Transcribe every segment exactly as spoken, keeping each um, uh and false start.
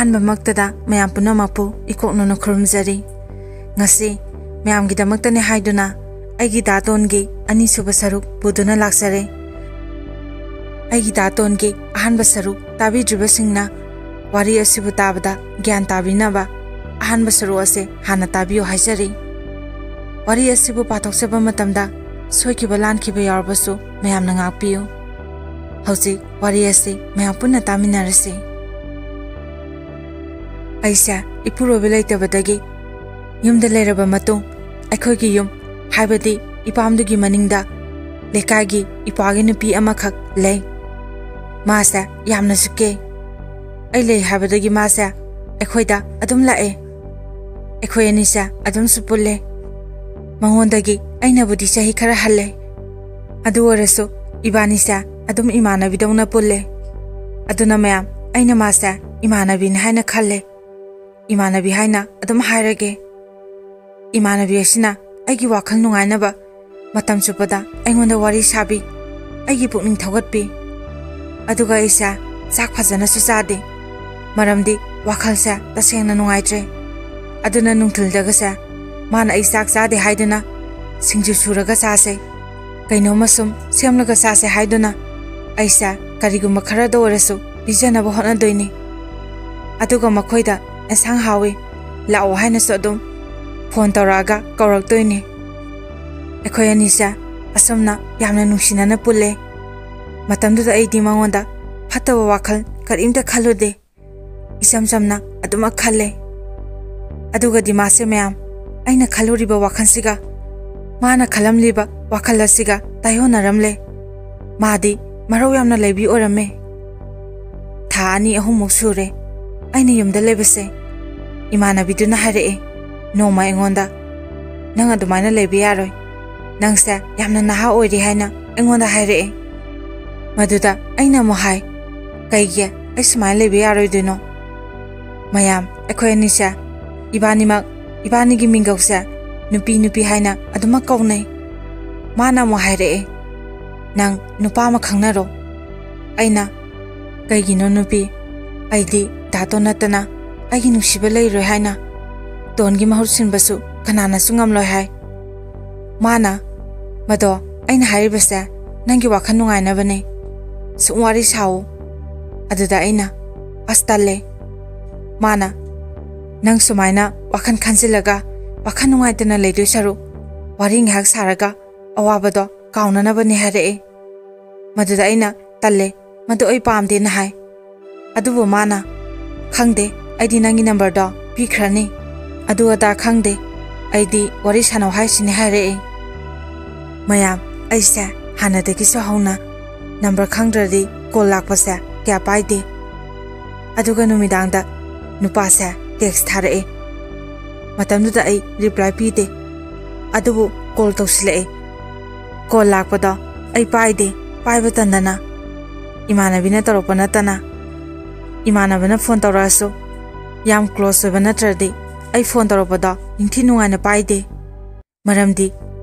ꯑꯍꯥꯟꯕꯃꯛꯇꯗ ꯃꯌꯥꯝ ꯄꯨꯝꯅꯃꯛꯄꯨ ꯏꯀꯣꯛꯅꯅ ꯈꯨꯔꯨꯝꯖꯔꯤ꯫ ꯉꯁꯤ ꯃꯌꯥꯝꯒꯤꯗꯃꯛꯇꯅꯤ ꯍꯥꯏꯗꯨꯅ ꯑꯩꯒꯤ ꯗꯥꯇꯣꯟꯒꯤ ꯑꯅꯤꯁꯨꯕ ꯁꯔꯨꯛ ꯄꯨꯗꯨꯅ ꯂꯥꯛꯆꯔꯦ꯫ ꯑꯩꯒꯤ ꯗꯥꯇꯣꯟꯒꯤ ꯑꯍꯥꯟꯕ ꯁꯔꯨꯛ ꯇꯥꯕꯤꯗ꯭ꯔꯤꯕꯁꯤꯡꯅ ꯋꯥꯔꯤ ꯑꯁꯤꯕꯨ ꯇꯥꯕꯗ ꯒ꯭ꯌꯥꯟ ꯇꯥꯕꯤꯅꯕ ꯑꯍꯥꯟꯕ ꯁꯔꯨꯛ ꯑꯁꯤ ꯍꯥꯟꯅ ꯇꯥꯕꯤꯌꯨ ꯍꯥꯏꯖꯔꯤ꯫ ꯋꯥꯔꯤ ꯑꯁꯤꯕꯨ ꯄꯥꯊꯣꯛꯆꯕ ꯃꯇꯝꯗ ꯁꯣꯏꯈꯤꯕ ꯂꯥꯟꯈꯤꯕ ꯌꯥꯎꯔꯕꯁꯨ ꯃꯌꯥꯝꯅ ꯉꯥꯛꯄꯤꯌꯨ꯫ ꯍꯧꯖꯤꯛ ꯋꯥꯔꯤ ꯑꯁꯤ ꯃꯌꯥꯝ ꯄꯨꯟꯅ ꯇꯥꯃꯤꯟꯅꯔꯁꯤ꯫ ꯑꯩꯁꯦ ꯏꯄꯨꯔꯣꯏꯕ ꯂꯩꯇꯕꯗꯒꯤ ꯌꯨꯝꯗ ꯂꯩꯔꯕ ꯃꯇꯨꯡ ꯑꯩꯈꯣꯏꯒꯤ ꯌꯨꯝ, ꯍꯥꯏꯕꯗꯤ ꯏꯄꯥꯝꯗꯨꯒꯤ ꯃꯅꯤꯡꯗ ꯂꯩꯀꯥꯏꯒꯤ ꯏꯄꯥꯒꯤ ꯅꯨꯄꯤ ꯑꯃꯈꯛ ꯂꯩ꯫ ꯃꯥꯁꯦ ꯌꯥꯝꯅꯁꯨ ꯀꯦ꯫ ꯑꯩ ꯂꯩ ꯍꯥꯏꯕꯗꯒꯤ ꯃꯥꯁꯦ ꯑꯩꯈꯣꯏꯗ ꯑꯗꯨꯝ ꯂꯥꯛꯑꯦ꯫ ꯑꯩꯈꯣꯏ ꯑꯅꯤꯁꯦ ꯑꯗꯨꯝꯁꯨ ꯄꯨꯜꯂꯦ꯫ ꯃꯉꯣꯟꯗꯒꯤ ꯑꯩꯅꯕꯨꯗꯤ ꯆꯍꯤ ꯈꯔ ꯍꯜꯂꯦ꯫ ꯑꯗꯨ ꯑꯣꯏꯔꯁꯨ ꯏꯕꯥꯅꯤꯁꯦ ꯑꯗꯨꯝ ꯏꯃꯥꯟꯅꯕꯤꯗꯧꯅ ꯄꯨꯜꯂꯦ꯫ ꯑꯗꯨꯅ ꯃꯌꯥꯝ, ꯑꯩꯅ ꯃꯥꯁꯦ ꯏꯃꯥꯟꯅꯕꯤꯅꯤ ꯍꯥꯏꯅ ꯈꯜꯂꯦ꯫ ꯏꯃꯥꯟꯅꯕꯤ ꯍꯥꯏꯅ ꯑꯗꯨꯝ ꯍꯥꯏꯔꯒꯦ꯫ ꯏꯃꯥꯟꯅꯕꯤ ꯑꯁꯤꯅ ꯑꯩꯒꯤ ꯋꯥꯈꯜ ꯅꯨꯡꯉꯥꯏꯅꯕ ꯃꯇꯝ ꯆꯨꯞꯄꯗ ꯑꯩꯉꯣꯟꯗ ꯋꯥꯔꯤ ꯁꯥꯕꯤ, ꯑꯩꯒꯤ ꯄꯨꯛꯅꯤꯡ ꯊꯧꯒꯠꯄꯤ꯫ ꯑꯗꯨꯒ ꯑꯩꯁꯦ ꯆꯥꯛ ꯐꯖꯅꯁꯨ ꯆꯥꯗꯦ, ꯃꯔꯝꯗꯤ ꯋꯥꯈꯜꯁꯦ ꯇꯁꯦꯡꯅ ꯅꯨꯡꯉꯥꯏꯇ꯭ꯔꯦ꯫ ꯑꯗꯨꯅ ꯅꯨꯡꯊꯤꯜꯗꯒꯁꯦ ꯃꯥꯅ ꯑꯩ ꯆꯥꯛ ꯆꯥꯗꯦ ꯍꯥꯏꯗꯨꯅ ꯁꯤꯡꯖꯨ ꯁꯨꯔꯒ ꯆꯥꯁꯦ, ꯀꯩꯅꯣꯝꯃ ꯁꯨꯝ ꯁꯦꯝꯂꯒ ꯆꯥꯁꯦ ꯍꯥꯏꯗꯨꯅ ꯑꯩꯁꯦ ꯀꯔꯤꯒꯨꯝꯕ ꯈꯔꯗ ꯑꯣꯏꯔꯁꯨ ꯄꯤꯖꯅꯕ ꯍꯣꯠꯅꯗꯣꯏꯅꯤ꯫ ꯑꯗꯨꯒ ꯃꯈꯣꯏꯗ "ꯑꯦꯟꯁꯥꯡ ꯍꯥꯎꯏ, ꯂꯥꯛꯑꯣ" ꯍꯥꯏꯅꯁꯨ ꯑꯗꯨꯝ ꯐꯣꯟ ꯇꯧꯔꯛꯑꯒ ꯀꯧꯔꯛꯇꯣꯏꯅꯤ꯫ ꯑꯩꯈꯣꯏ ꯑꯅꯤꯁꯦ ꯑꯁꯨꯝꯅ ꯌꯥꯝꯅ ꯅꯨꯡꯁꯤꯅꯅ ꯄꯨꯜꯂꯦ꯫ ꯃꯇꯝꯗꯨꯗ ꯑꯩꯗꯤ ꯃꯉꯣꯟꯗ ꯐꯠꯇꯕ ꯋꯥꯈꯜ ꯀꯔꯤꯝꯇ ꯈꯜꯂꯨꯗꯦ꯫ ꯏꯆꯝ ꯆꯝꯅ ꯑꯗꯨꯃꯛ ꯈꯜꯂꯦ꯫ ꯑꯗꯨꯒꯗꯤ ꯃꯥꯁꯦ ꯃꯌꯥꯝ, ꯑꯩꯅ ꯈꯜꯂꯨꯔꯤꯕ ꯋꯥꯈꯜꯁꯤꯒ ꯃꯥꯅ ꯈꯜꯂꯝꯂꯤꯕ ꯋꯥꯈꯜ ꯑꯁꯤꯒ ꯇꯥꯏꯌꯣꯟꯅꯔꯝꯂꯦ꯫ ꯃꯥꯗꯤ ꯃꯔꯧ ꯌꯥꯝꯅ ꯂꯩꯕꯤ ꯑꯣꯏꯔꯝꯃꯦ꯫ ꯊꯥ ꯑꯅꯤ ꯑꯍꯨꯝꯃꯨꯛ ꯁꯨꯔꯦ ꯑꯩꯅ ꯌꯨꯝꯗ ꯂꯩꯕꯁꯦ꯫ ꯏꯃꯥꯟꯅꯕꯤꯗꯨꯅ ꯍꯥꯏꯔꯛꯑꯦ ꯅꯣꯡꯃ ꯑꯩꯉꯣꯟꯗ, "ꯅꯪ ꯑꯗꯨꯃꯥꯏꯅ ꯂꯩꯕ ꯌꯥꯔꯣꯏ, ꯅꯪꯁꯦ ꯌꯥꯝꯅ ꯅꯍꯥ ꯑꯣꯏꯔꯤ" ꯍꯥꯏꯅ ꯑꯩꯉꯣꯟꯗ ꯍꯥꯏꯔꯛꯑꯦ꯫ ꯃꯗꯨꯗ ꯑꯩꯅ ꯑꯃꯨꯛ ꯍꯥꯏ, "ꯀꯩꯒꯤ ꯑꯩ ꯁꯨꯃꯥꯏꯅ ꯂꯩꯕ ꯌꯥꯔꯣꯏꯗꯣꯏꯅꯣ? ꯃꯌꯥꯝ, ꯑꯩꯈꯣꯏ ꯑꯅꯤꯁꯦ, ꯏꯕꯥꯅꯤꯃꯛ, ꯏꯕꯥꯅꯤꯒꯤ ꯃꯤꯡꯒꯧꯁꯦ ꯅꯨꯄꯤ ꯅꯨꯄꯤ ꯍꯥꯏꯅ ꯑꯗꯨꯃꯛ ꯀꯧꯅꯩ"꯫ ꯃꯥꯅ ꯑꯃꯨꯛ ꯍꯥꯏꯔꯛꯑꯦ, "ꯅꯪ ꯅꯨꯄꯥ ꯑꯃ ꯈꯪꯅꯔꯣ"꯫ ꯑꯩꯅ, "ꯀꯩꯒꯤꯅꯣ ꯅꯨꯄꯤ?" ꯑꯩꯗꯤ ꯗꯥꯇꯣꯟ ꯅꯠꯇꯅ ꯑꯩꯒꯤ ꯅꯨꯡꯁꯤꯕ ꯂꯩꯔꯣꯏ ꯍꯥꯏꯅ ꯇꯣꯟꯒꯤ ꯃꯍꯨꯠ ꯁꯤꯟꯕꯁꯨ ꯀꯅꯥꯅꯁꯨ ꯉꯝꯂꯣꯏ ꯍꯥꯏ꯫ ꯃꯥꯅ, "ꯃꯗꯣ ꯑꯩꯅ ꯍꯥꯏꯔꯤꯕꯁꯦ ꯅꯪꯒꯤ ꯋꯥꯈꯜ ꯅꯨꯡꯉꯥꯏꯅꯕꯅꯦ꯫ ꯁꯨꯝ ꯋꯥꯔꯤ ꯁꯥꯎ꯫" ꯑꯗꯨꯗ ꯑꯩꯅ, "ꯑꯁ ꯇꯜꯂꯦ꯫" ꯃꯥꯅ, "ꯅꯪ ꯁꯨꯃꯥꯏꯅ ꯋꯥꯈꯜ ꯈꯟꯖꯤꯜꯂꯒ ꯋꯥꯈꯜ ꯅꯨꯡꯉꯥꯏꯇꯅ ꯂꯩꯗꯣꯏ ꯁꯔꯨꯛ ꯋꯥꯔꯤ ꯉꯥꯏꯍꯥꯛ ꯁꯥꯔꯒ ꯑꯋꯥꯕꯗꯣ ꯀꯥꯎꯅꯅꯕꯅꯦ" ꯍꯥꯏꯔꯛꯑꯦ꯫ ꯃꯗꯨꯗ ꯑꯩꯅ, "ꯇꯜꯂꯦ, ꯃꯗꯨ ꯑꯩ ꯄꯥꯝꯗꯦꯅ" ꯍꯥꯏ꯫ ꯑꯗꯨꯕꯨ ꯃꯥꯅ, "ꯈꯪꯗꯦ, ꯑꯩꯗꯤ ꯅꯪꯒꯤ ꯅꯝꯕꯔꯗꯣ ꯄꯤꯈ꯭ꯔꯅꯤ, ꯑꯗꯨ ꯑꯗꯥ ꯈꯪꯗꯦ, ꯑꯩꯗꯤ ꯋꯥꯔꯤ ꯁꯥꯟꯅꯧ ꯍꯥꯏꯁꯤꯅꯤ" ꯍꯥꯏꯔꯛꯑꯦ꯫ ꯃꯌꯥꯝ, ꯑꯩꯁꯦ ꯍꯥꯟꯅꯗꯒꯤꯁꯨ ꯍꯧꯅ ꯅꯝꯕꯔ ꯈꯪꯗ꯭ꯔꯗꯤ ꯀꯣꯜ ꯂꯥꯛꯄꯁꯦ ꯀꯌꯥ ꯄꯥꯏꯗꯦ꯫ ꯑꯗꯨꯒ ꯅꯨꯃꯤꯗꯥꯡꯗ ꯅꯨꯄꯥꯁꯦ ꯇꯦꯛꯁ ꯊꯥꯔꯛꯑꯦ꯫ ꯃꯇꯝꯗꯨꯗ ꯑꯩ ꯔꯤꯄ꯭ꯂꯥꯏ ꯄꯤꯗꯦ, ꯑꯗꯨꯕꯨ ꯀꯣꯜ ꯇꯧꯁꯤꯜꯂꯛꯑꯦ꯫ ꯀꯣꯜ ꯂꯥꯛꯄꯗꯣ ꯑꯩ ꯄꯥꯏꯗꯦ, ꯄꯥꯏꯕ ꯇꯟꯗꯅ꯫ ꯏꯃꯥꯟꯅꯕꯤꯅ ꯇꯧꯔꯛꯄ ꯅꯠꯇꯅ, ꯏꯃꯥꯟꯅꯕꯅ ꯐꯣꯟ ꯇꯧꯔꯛꯑꯁꯨ, ꯌꯥꯝ ꯀ꯭ꯂꯣꯁ ꯑꯣꯏꯕ ꯅꯠꯇ꯭ꯔꯗꯤ ꯑꯩ ꯐꯣꯟ ꯇꯧꯔꯛꯄꯗꯣ ꯅꯤꯡꯊꯤ ꯅꯨꯡꯉꯥꯏꯅ ꯄꯥꯏꯗꯦ꯫ ꯃꯔꯝꯗꯤ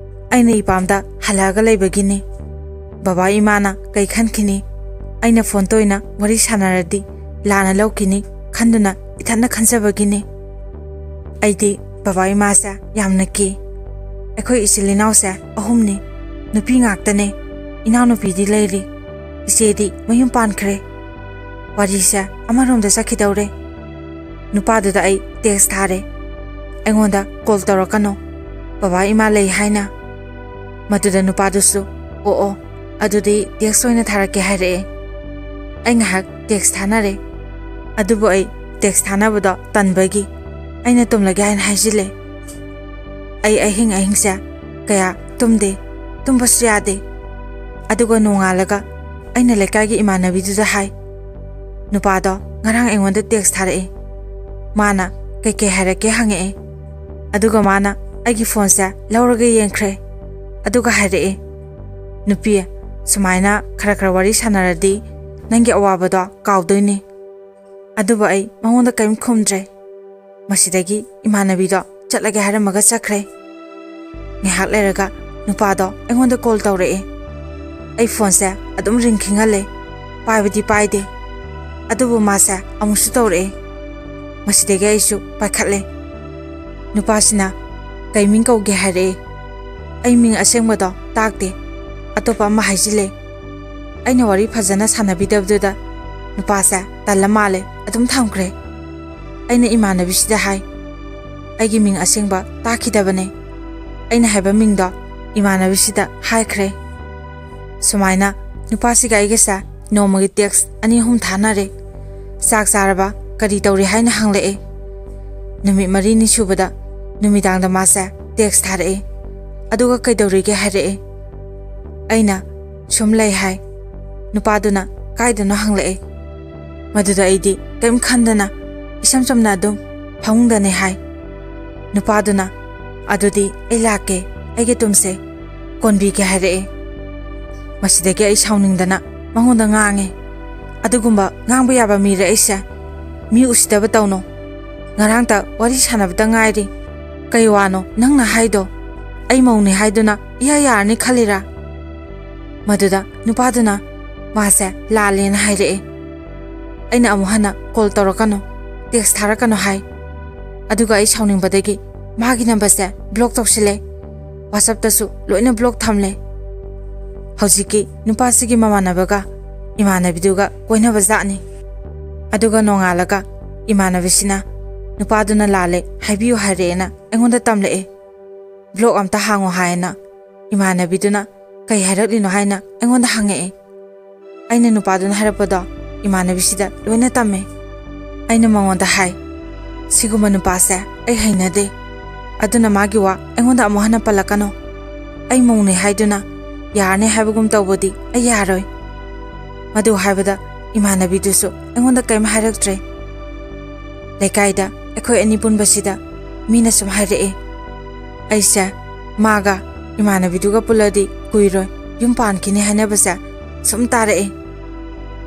ꯑꯩꯅ ꯏꯄꯥꯝꯗ ꯍꯜꯂꯛꯑꯒ ꯂꯩꯕꯒꯤꯅꯤ꯫ ꯕꯕꯥ ꯏꯃꯥꯅ ꯀꯩ ꯈꯟꯈꯤꯅꯤ? ꯑꯩꯅ ꯐꯣꯟ ꯇꯣꯏꯅ ꯋꯥꯔꯤ ꯁꯥꯟꯅꯔꯗꯤ ꯂꯥꯟꯅ ꯂꯧꯈꯤꯅꯤ ꯈꯟꯗꯨꯅ ꯏꯊꯟꯅ ꯈꯟꯖꯕꯒꯤꯅꯤ꯫ ꯑꯩꯗꯤ ꯕꯕꯥ ꯏꯃꯥꯁꯦ ꯌꯥꯝꯅ ꯀꯤ꯫ ꯑꯩꯈꯣꯏ ꯏꯆꯤꯜ ꯏꯅꯥꯎꯁꯦ ꯑꯍꯨꯝꯅꯤ꯫ ꯅꯨꯄꯤ ꯉꯥꯛꯇꯅꯦ꯫ ꯏꯅꯥꯎꯅꯨꯄꯤꯗꯤ ꯂꯩꯔꯤ꯫ ꯏꯆꯦꯗꯤ ꯃꯌꯨꯝ ꯄꯥꯟꯈ꯭ꯔꯦ꯫ ꯋꯥꯔꯤꯁꯦ ꯑꯃꯔꯣꯝꯗ ꯆꯠꯈꯤꯗꯧꯔꯦ꯫ ꯅꯨꯄꯥꯗꯨꯗ ꯑꯩ ꯇꯦꯛꯁ ꯊꯥꯔꯦ, "ꯑꯩꯉꯣꯟꯗ ꯀꯣꯜ ꯇꯧꯔꯛꯀꯅꯨ, ꯕꯕꯥ ꯏꯃꯥ ꯂꯩ" ꯍꯥꯏꯅ꯫ ꯃꯗꯨꯗ ꯅꯨꯄꯥꯗꯨꯁꯨ, "ꯑꯣ ꯑꯣ, ꯑꯗꯨꯗꯤ ꯇꯦꯛꯁ ꯑꯣꯏꯅ ꯊꯥꯔꯛꯀꯦ" ꯍꯥꯏꯔꯛꯑꯦ꯫ ꯑꯩ ꯉꯥꯏꯍꯥꯛ ꯇꯦꯛꯁ ꯊꯥꯅꯔꯦ, ꯑꯗꯨꯕꯨ ꯑꯩ ꯇꯦꯛꯁ ꯊꯥꯅꯕꯗꯣ ꯇꯟꯕꯒꯤ ꯑꯩꯅ ꯇꯨꯝꯂꯒꯦ ꯍꯥꯏꯅ ꯍꯥꯏꯖꯤꯜꯂꯦ꯫ ꯑꯩ ꯑꯍꯤꯡ ꯑꯍꯤꯡꯁꯦ ꯀꯌꯥ ꯇꯨꯝꯗꯦ, ꯇꯨꯝꯕꯁꯨ ꯌꯥꯗꯦ꯫ ꯑꯗꯨꯒ ꯅꯣꯡꯉꯥꯜꯂꯒ ꯑꯩꯅ ꯂꯩꯀꯥꯏꯒꯤ ꯏꯃꯥꯟꯅꯕꯤꯗꯨꯗ ꯍꯥꯏ, "ꯅꯨꯄꯥꯗꯣ ꯉꯔꯥꯡ ꯑꯩꯉꯣꯟꯗ ꯇꯦꯛꯁ ꯊꯥꯔꯛꯑꯦ꯫ ꯃꯥꯅ ꯀꯩꯀꯩ ꯍꯥꯏꯔꯛꯀꯦ ꯍꯪꯉꯛꯑꯦ꯫ ꯑꯗꯨꯒ ꯃꯥꯅ ꯑꯩꯒꯤ ꯐꯣꯟꯁꯦ ꯂꯧꯔꯒ ꯌꯦꯡꯈ꯭ꯔꯦ꯫ ꯑꯗꯨꯒ ꯍꯥꯏꯔꯛꯑꯦ, 'ꯅꯨꯄꯤ, ꯁꯨꯃꯥꯏꯅ ꯈꯔ ꯈꯔ ꯋꯥꯔꯤ ꯁꯥꯟꯅꯔꯗꯤ ꯅꯪꯒꯤ ꯑꯋꯥꯕꯗꯣ ꯀꯥꯎꯗꯣꯏꯅꯤ.' ꯑꯗꯨꯕꯨ ꯑꯩ ꯃꯉꯣꯟꯗ ꯀꯔꯤꯝ ꯈꯨꯝꯗ꯭ꯔꯦ꯫ ꯃꯁꯤꯗꯒꯤ ꯏꯃꯥꯟꯅꯕꯤꯗꯣ ꯆꯠꯂꯒꯦ ꯍꯥꯏꯔꯝꯃꯒ ꯆꯠꯈ꯭ꯔꯦ꯫ ꯉꯥꯏꯍꯥꯛ ꯂꯩꯔꯒ ꯅꯨꯄꯥꯗꯣ ꯑꯩꯉꯣꯟꯗ ꯀꯣꯜ ꯇꯧꯔꯛꯑꯦ꯫ ꯑꯩ ꯐꯣꯟꯁꯦ ꯑꯗꯨꯝ ꯔꯤꯡ ꯈꯤꯡꯍꯜꯂꯦ, ꯄꯥꯏꯕꯗꯤ ꯄꯥꯏꯗꯦ꯫ ꯑꯗꯨꯕꯨ ꯃꯥꯁꯦ ꯑꯃꯨꯛꯁꯨ ꯇꯧꯔꯛꯑꯦ꯫ ꯃꯁꯤꯗꯒꯤ ꯑꯩꯁꯨ ꯄꯥꯏꯈꯠꯂꯦ꯫ ꯅꯨꯄꯥꯁꯤꯅ ꯀꯩ ꯃꯤꯡ ꯀꯧꯒꯦ ꯍꯥꯏꯔꯛꯑꯦ꯫ ꯑꯩ ꯃꯤꯡ ꯑꯁꯦꯡꯕꯗꯣ ꯇꯥꯛꯇꯦ, ꯑꯇꯣꯞꯄ ꯑꯃ ꯍꯥꯏꯖꯤꯜꯂꯦ꯫ ꯑꯩꯅ ꯋꯥꯔꯤ ꯐꯖꯅ ꯁꯥꯟꯅꯕꯤꯗꯕꯗꯨꯗ ꯅꯨꯄꯥꯁꯦ ꯇꯜꯂ ꯃꯥꯜꯂꯦ, ꯑꯗꯨꯝ ꯊꯝꯈ꯭ꯔꯦ꯫ ꯑꯩꯅ ꯏꯃꯥꯟꯅꯕꯤꯁꯤꯗ ꯍꯥꯏ, "ꯑꯩꯒꯤ ꯃꯤꯡ ꯑꯁꯦꯡꯕ ꯇꯥꯛꯈꯤꯗꯕꯅꯦ"꯫ ꯑꯩꯅ ꯍꯥꯏꯕ ꯃꯤꯡꯗꯣ ꯏꯃꯥꯟꯅꯕꯤꯁꯤꯗ ꯍꯥꯏꯈ꯭ꯔꯦ꯫ ꯁꯨꯃꯥꯏꯅ ꯅꯨꯄꯥꯁꯤꯒ ꯑꯩꯒꯁꯦ ꯅꯣꯡꯃꯒꯤ ꯇꯦꯛꯁ ꯑꯅꯤ ꯑꯍꯨꯝ ꯊꯥꯅꯔꯦ꯫ "ꯆꯥꯛ ꯆꯥꯔꯕ? ꯀꯔꯤ ꯇꯧꯔꯤ?" ꯍꯥꯏꯅ ꯍꯪꯂꯛꯑꯦ꯫ ꯅꯨꯃꯤꯠ ꯃꯔꯤꯅꯤ ꯁꯨꯕꯗ ꯅꯨꯃꯤꯗꯥꯡꯗ ꯃꯥꯁꯦ ꯇꯦꯛꯁ ꯊꯥꯔꯛꯑꯦ, ꯑꯗꯨꯒ "ꯀꯩꯗꯧꯔꯤꯒꯦ?" ꯍꯥꯏꯔꯛꯑꯦ꯫ ꯑꯩꯅ "ꯁꯨꯝ ꯂꯩ" ꯍꯥꯏ꯫ ꯅꯨꯄꯥꯗꯨꯅ ꯀꯥꯏꯗꯅꯣ ꯍꯪꯂꯛꯑꯦ꯫ ꯃꯗꯨꯗ ꯑꯩꯗꯤ ꯀꯔꯤꯝ ꯈꯟꯗꯅ ꯏꯁꯝ ꯆꯝꯅ ꯑꯗꯨꯝ "ꯐꯃꯨꯡꯗꯅꯦ" ꯍꯥꯏ꯫ ꯅꯨꯄꯥꯗꯨꯅ "ꯑꯗꯨꯗꯤ ꯑꯩ ꯂꯥꯛꯀꯦ, ꯑꯩꯒꯤ ꯇꯨꯝꯁꯦ ꯀꯣꯟꯕꯤꯒꯦ" ꯍꯥꯏꯔꯛꯑꯦ꯫ ꯃꯁꯤꯗꯒꯤ ꯑꯩ ꯁꯥꯎꯅꯤꯡꯗꯅ ꯃꯉꯣꯟꯗ ꯉꯥꯡꯉꯦ꯫ "ꯑꯗꯨꯒꯨꯝꯕ ꯉꯥꯡꯕ ꯌꯥꯕ ꯃꯤꯔ ꯑꯩꯁꯦ? ꯃꯤ ꯎꯁꯤꯠꯇꯕ ꯇꯧꯅꯣ꯫ ꯉꯔꯥꯡꯇ ꯋꯥꯔꯤ ꯁꯥꯟꯅꯕꯇ ꯉꯥꯏꯔꯤ꯫ ꯀꯩ ꯋꯥꯅꯣ ꯅꯪꯅ ꯍꯥꯏꯗꯣ? ꯑꯩ ꯃꯧꯅꯦ ꯍꯥꯏꯗꯨꯅ ꯏꯌꯥ ꯌꯥꯔꯅꯤ ꯈꯜꯂꯤꯔꯥ?" ꯃꯗꯨꯗ ꯅꯨꯄꯥꯗꯨꯅ ꯃꯥꯁꯦ ꯂꯥꯜꯂꯦꯅ ꯍꯥꯏꯔꯛꯑꯦ꯫ ꯑꯩꯅ ꯑꯃꯨꯛ ꯍꯟꯅ ꯀꯣꯜ ꯇꯧꯔꯛꯀꯅꯨ, ꯇꯦꯛꯁ ꯊꯥꯔꯛꯀꯅꯨ ꯍꯥꯏ꯫ ꯑꯗꯨꯒ ꯑꯩ ꯁꯥꯎꯅꯤꯡꯕꯗꯒꯤ ꯃꯥꯒꯤ ꯅꯝꯕꯔꯁꯦ ꯕ꯭ꯂꯣꯛ ꯇꯧꯁꯤꯜꯂꯦ꯫ ꯋꯥꯆꯞꯇꯁꯨ ꯂꯣꯏꯅ ꯕ꯭ꯂꯣꯛ ꯊꯝꯂꯦ꯫ ꯍꯧꯖꯤꯛꯀꯤ ꯅꯨꯄꯥꯁꯤꯒꯤ ꯃꯃꯥꯟꯅꯕꯒ ꯏꯃꯥꯟꯅꯕꯤꯗꯨꯒ ꯀꯣꯏꯅꯕ ꯖꯥꯠꯅꯤ꯫ ꯑꯗꯨꯒ ꯅꯣꯡꯉꯥꯜꯂꯒ ꯏꯃꯥꯟꯅꯕꯤꯁꯤꯅ ꯅꯨꯄꯥꯗꯨꯅ ꯂꯥꯜꯂꯦ ꯍꯥꯏꯕꯤꯌꯨ ꯍꯥꯏꯔꯛꯑꯦꯅ ꯑꯩꯉꯣꯟꯗ ꯇꯝꯂꯛꯑꯦ꯫ ꯕ꯭ꯂꯣꯛ ꯑꯝꯇ ꯍꯥꯡꯉꯣ ꯍꯥꯏꯅ ꯏꯃꯥꯟꯅꯕꯤꯗꯨꯅ ꯀꯩ ꯍꯥꯏꯔꯛꯂꯤꯅꯣ ꯍꯥꯏꯅ ꯑꯩꯉꯣꯟꯗ ꯍꯪꯉꯛꯑꯦ꯫ ꯑꯩꯅ ꯅꯨꯄꯥꯗꯨꯅ ꯍꯥꯏꯔꯛꯄꯗꯣ ꯏꯃꯥꯟꯅꯕꯤꯁꯤꯗ ꯂꯣꯏꯅ ꯇꯝꯃꯦ꯫ ꯑꯩꯅ ꯃꯉꯣꯟꯗ ꯍꯥꯏ, "ꯁꯤꯒꯨꯝꯕ ꯅꯨꯄꯥꯁꯦ ꯑꯩ ꯍꯩꯅꯗꯦ꯫ ꯑꯗꯨꯅ ꯃꯥꯒꯤ ꯋꯥ ꯑꯩꯉꯣꯟꯗ ꯑꯃꯨꯛ ꯍꯟꯅ ꯄꯜꯂꯛꯀꯅꯨ꯫ ꯑꯩ ꯃꯧꯅꯦ ꯍꯥꯏꯗꯨꯅ ꯌꯥꯔꯅꯤ ꯍꯥꯏꯕꯒꯨꯝ ꯇꯧꯕꯗꯤ ꯑꯩ ꯌꯥꯔꯣꯏ"꯫ ꯃꯗꯨ ꯍꯥꯏꯕꯗ ꯏꯃꯥꯟꯅꯕꯤꯗꯨꯁꯨ ꯑꯩꯉꯣꯟꯗ ꯀꯔꯤꯝ ꯍꯥꯏꯔꯛꯇ꯭ꯔꯦ꯫ ꯂꯩꯀꯥꯏꯗ ꯑꯩꯈꯣꯏ ꯑꯅꯤ ꯄꯨꯟꯕꯁꯤꯗ ꯃꯤꯅ ꯁꯨꯝ ꯍꯥꯏꯔꯛꯑꯦ, ꯑꯩꯁꯦ ꯃꯥꯒ ꯏꯃꯥꯟꯅꯕꯤꯗꯨꯒ ꯄꯨꯜꯂꯗꯤ ꯀꯨꯏꯔꯣꯏ ꯌꯨꯝ ꯄꯥꯟꯈꯤꯅꯤ ꯍꯥꯏꯅꯕꯁꯦ ꯁꯨꯝ ꯇꯥꯔꯛꯑꯦ꯫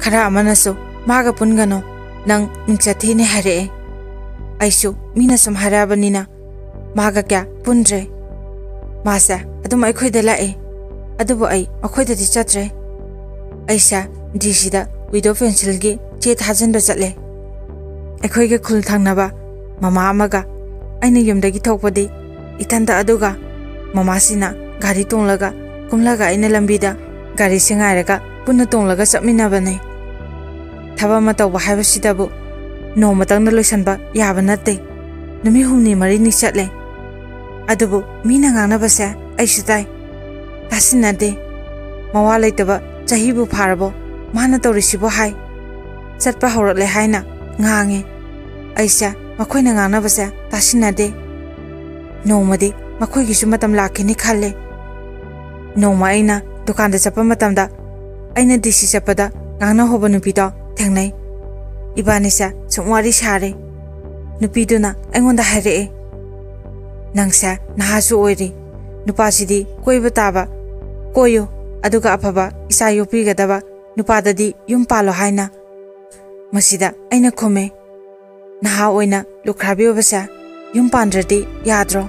ꯈꯔ ꯑꯃꯅꯁꯨ "ꯃꯥꯒ ꯄꯨꯟꯒꯅꯨ, ꯅꯪ ꯃꯤꯡꯆꯠ ꯊꯤꯅꯤ" ꯍꯥꯏꯔꯛꯑꯦ꯫ ꯑꯩꯁꯨ ꯃꯤꯅ ꯁꯨꯝ ꯍꯥꯏꯔꯛꯑꯕꯅꯤꯅ ꯃꯥꯒ ꯀꯌꯥ ꯄꯨꯟꯗ꯭ꯔꯦ꯫ ꯃꯥꯁꯦ ꯑꯗꯨꯝ ꯑꯩꯈꯣꯏꯗ ꯂꯥꯛꯑꯦ, ꯑꯗꯨꯕꯨ ꯑꯩ ꯃꯈꯣꯏꯗꯗꯤ ꯆꯠꯇ꯭ꯔꯦ꯫ ꯑꯩꯁꯦ ꯗꯤ ꯁꯤꯗ ꯋꯤꯗꯣ ꯄꯦꯟꯁꯤꯜꯒꯤ ꯀꯦ ꯊꯥꯖꯤꯟꯕ ꯆꯠꯂꯦ꯫ ꯑꯩꯈꯣꯏꯒ ꯈꯨꯜ ꯊꯪꯅꯕ ꯃꯃꯥ ꯑꯃꯒ ꯑꯩꯅ ꯌꯨꯝꯗꯒꯤ ꯊꯣꯛꯄꯗꯤ ꯏꯊꯟꯇ, ꯑꯗꯨꯒ ꯃꯃꯥꯁꯤꯅ ꯒꯥꯔꯤ ꯇꯣꯡꯂꯒ ꯀꯨꯝꯂꯒ ꯑꯩꯅ ꯂꯝꯕꯤꯗ ꯒꯥꯔꯤꯁꯦ ꯉꯥꯏꯔꯒ ꯄꯨꯟꯅ ꯇꯣꯡꯂꯒ ꯆꯠꯃꯤꯟꯅꯕꯅꯦ꯫ ꯊꯕꯛ ꯑꯃ ꯇꯧꯕ ꯍꯥꯏꯕꯁꯤꯗꯕꯨ ꯅꯣꯡꯃꯇꯪꯗ ꯂꯣꯏꯁꯤꯟꯕ ꯌꯥꯕ ꯅꯠꯇꯦ꯫ ꯅꯨꯃꯤꯠ ꯍꯨꯝꯅꯤ ꯃꯔꯤꯅꯤ ꯆꯠꯂꯦ꯫ ꯑꯗꯨꯕꯨ ꯃꯤꯅ ꯉꯥꯡꯅꯕꯁꯦ ꯑꯩꯁꯨ ꯇꯥꯏ꯫ ꯇꯥꯁꯤꯟꯅꯗꯦ꯫ ꯃꯋꯥ ꯂꯩꯇꯕ ꯆꯍꯤꯕꯨ ꯐꯥꯔꯕꯣ ꯃꯥꯅ ꯇꯧꯔꯤꯁꯤꯕꯣ ꯍꯥꯏ꯫ ꯆꯠꯄ ꯍꯧꯔꯛꯂꯦ ꯍꯥꯏꯅ ꯉꯥꯡꯉꯦ꯫ ꯑꯩꯁꯦ ꯃꯈꯣꯏꯅ ꯉꯥꯡꯅꯕꯁꯦ ꯇꯥꯁꯤꯟꯅꯗꯦ꯫ ꯅꯣꯡꯃꯗꯤ ꯃꯈꯣꯏꯒꯤꯁꯨ ꯃꯇꯝ ꯂꯥꯛꯈꯤꯅꯤ ꯈꯜꯂꯦ꯫ ꯅꯣꯡꯃ ꯑꯩꯅ ꯗꯨꯀꯥꯟꯗ ꯆꯠꯄ ꯃꯇꯝꯗ ꯑꯩꯅ ꯗꯤ ꯁꯤ ꯆꯠꯄꯗ ꯉꯥꯡꯅꯍꯧꯕ ꯅꯨꯄꯤꯗꯣ ꯊꯦꯡꯅꯩ꯫ ꯏꯕꯥꯅꯤꯁꯦ ꯁꯨꯝ ꯋꯥꯔꯤ ꯁꯥꯔꯦ꯫ ꯅꯨꯄꯤꯗꯨꯅ ꯑꯩꯉꯣꯟꯗ ꯍꯥꯏꯔꯛꯑꯦ, "ꯅꯪꯁꯦ ꯅꯍꯥꯁꯨ ꯑꯣꯏꯔꯤ, ꯅꯨꯄꯥꯁꯤꯗꯤ ꯀꯣꯏꯕ ꯇꯥꯕ ꯀꯣꯏꯌꯨ, ꯑꯗꯨꯒ ꯑꯐꯕ ꯏꯆꯥ ꯌꯣꯛꯄꯤꯒꯗꯕ ꯅꯨꯄꯥꯗꯗꯤ ꯌꯨꯝ ꯄꯥꯜꯂꯣ" ꯍꯥꯏꯅ꯫ ꯃꯁꯤꯗ ꯑꯩꯅ ꯈꯨꯝꯃꯦ, "ꯅꯍꯥ ꯑꯣꯏꯅ ꯂꯨꯈ꯭ꯔꯥꯕꯤ ꯑꯣꯏꯕꯁꯦ ꯌꯨꯝ ꯄꯥꯟꯗ꯭ꯔꯗꯤ ꯌꯥꯗ꯭ꯔꯣ?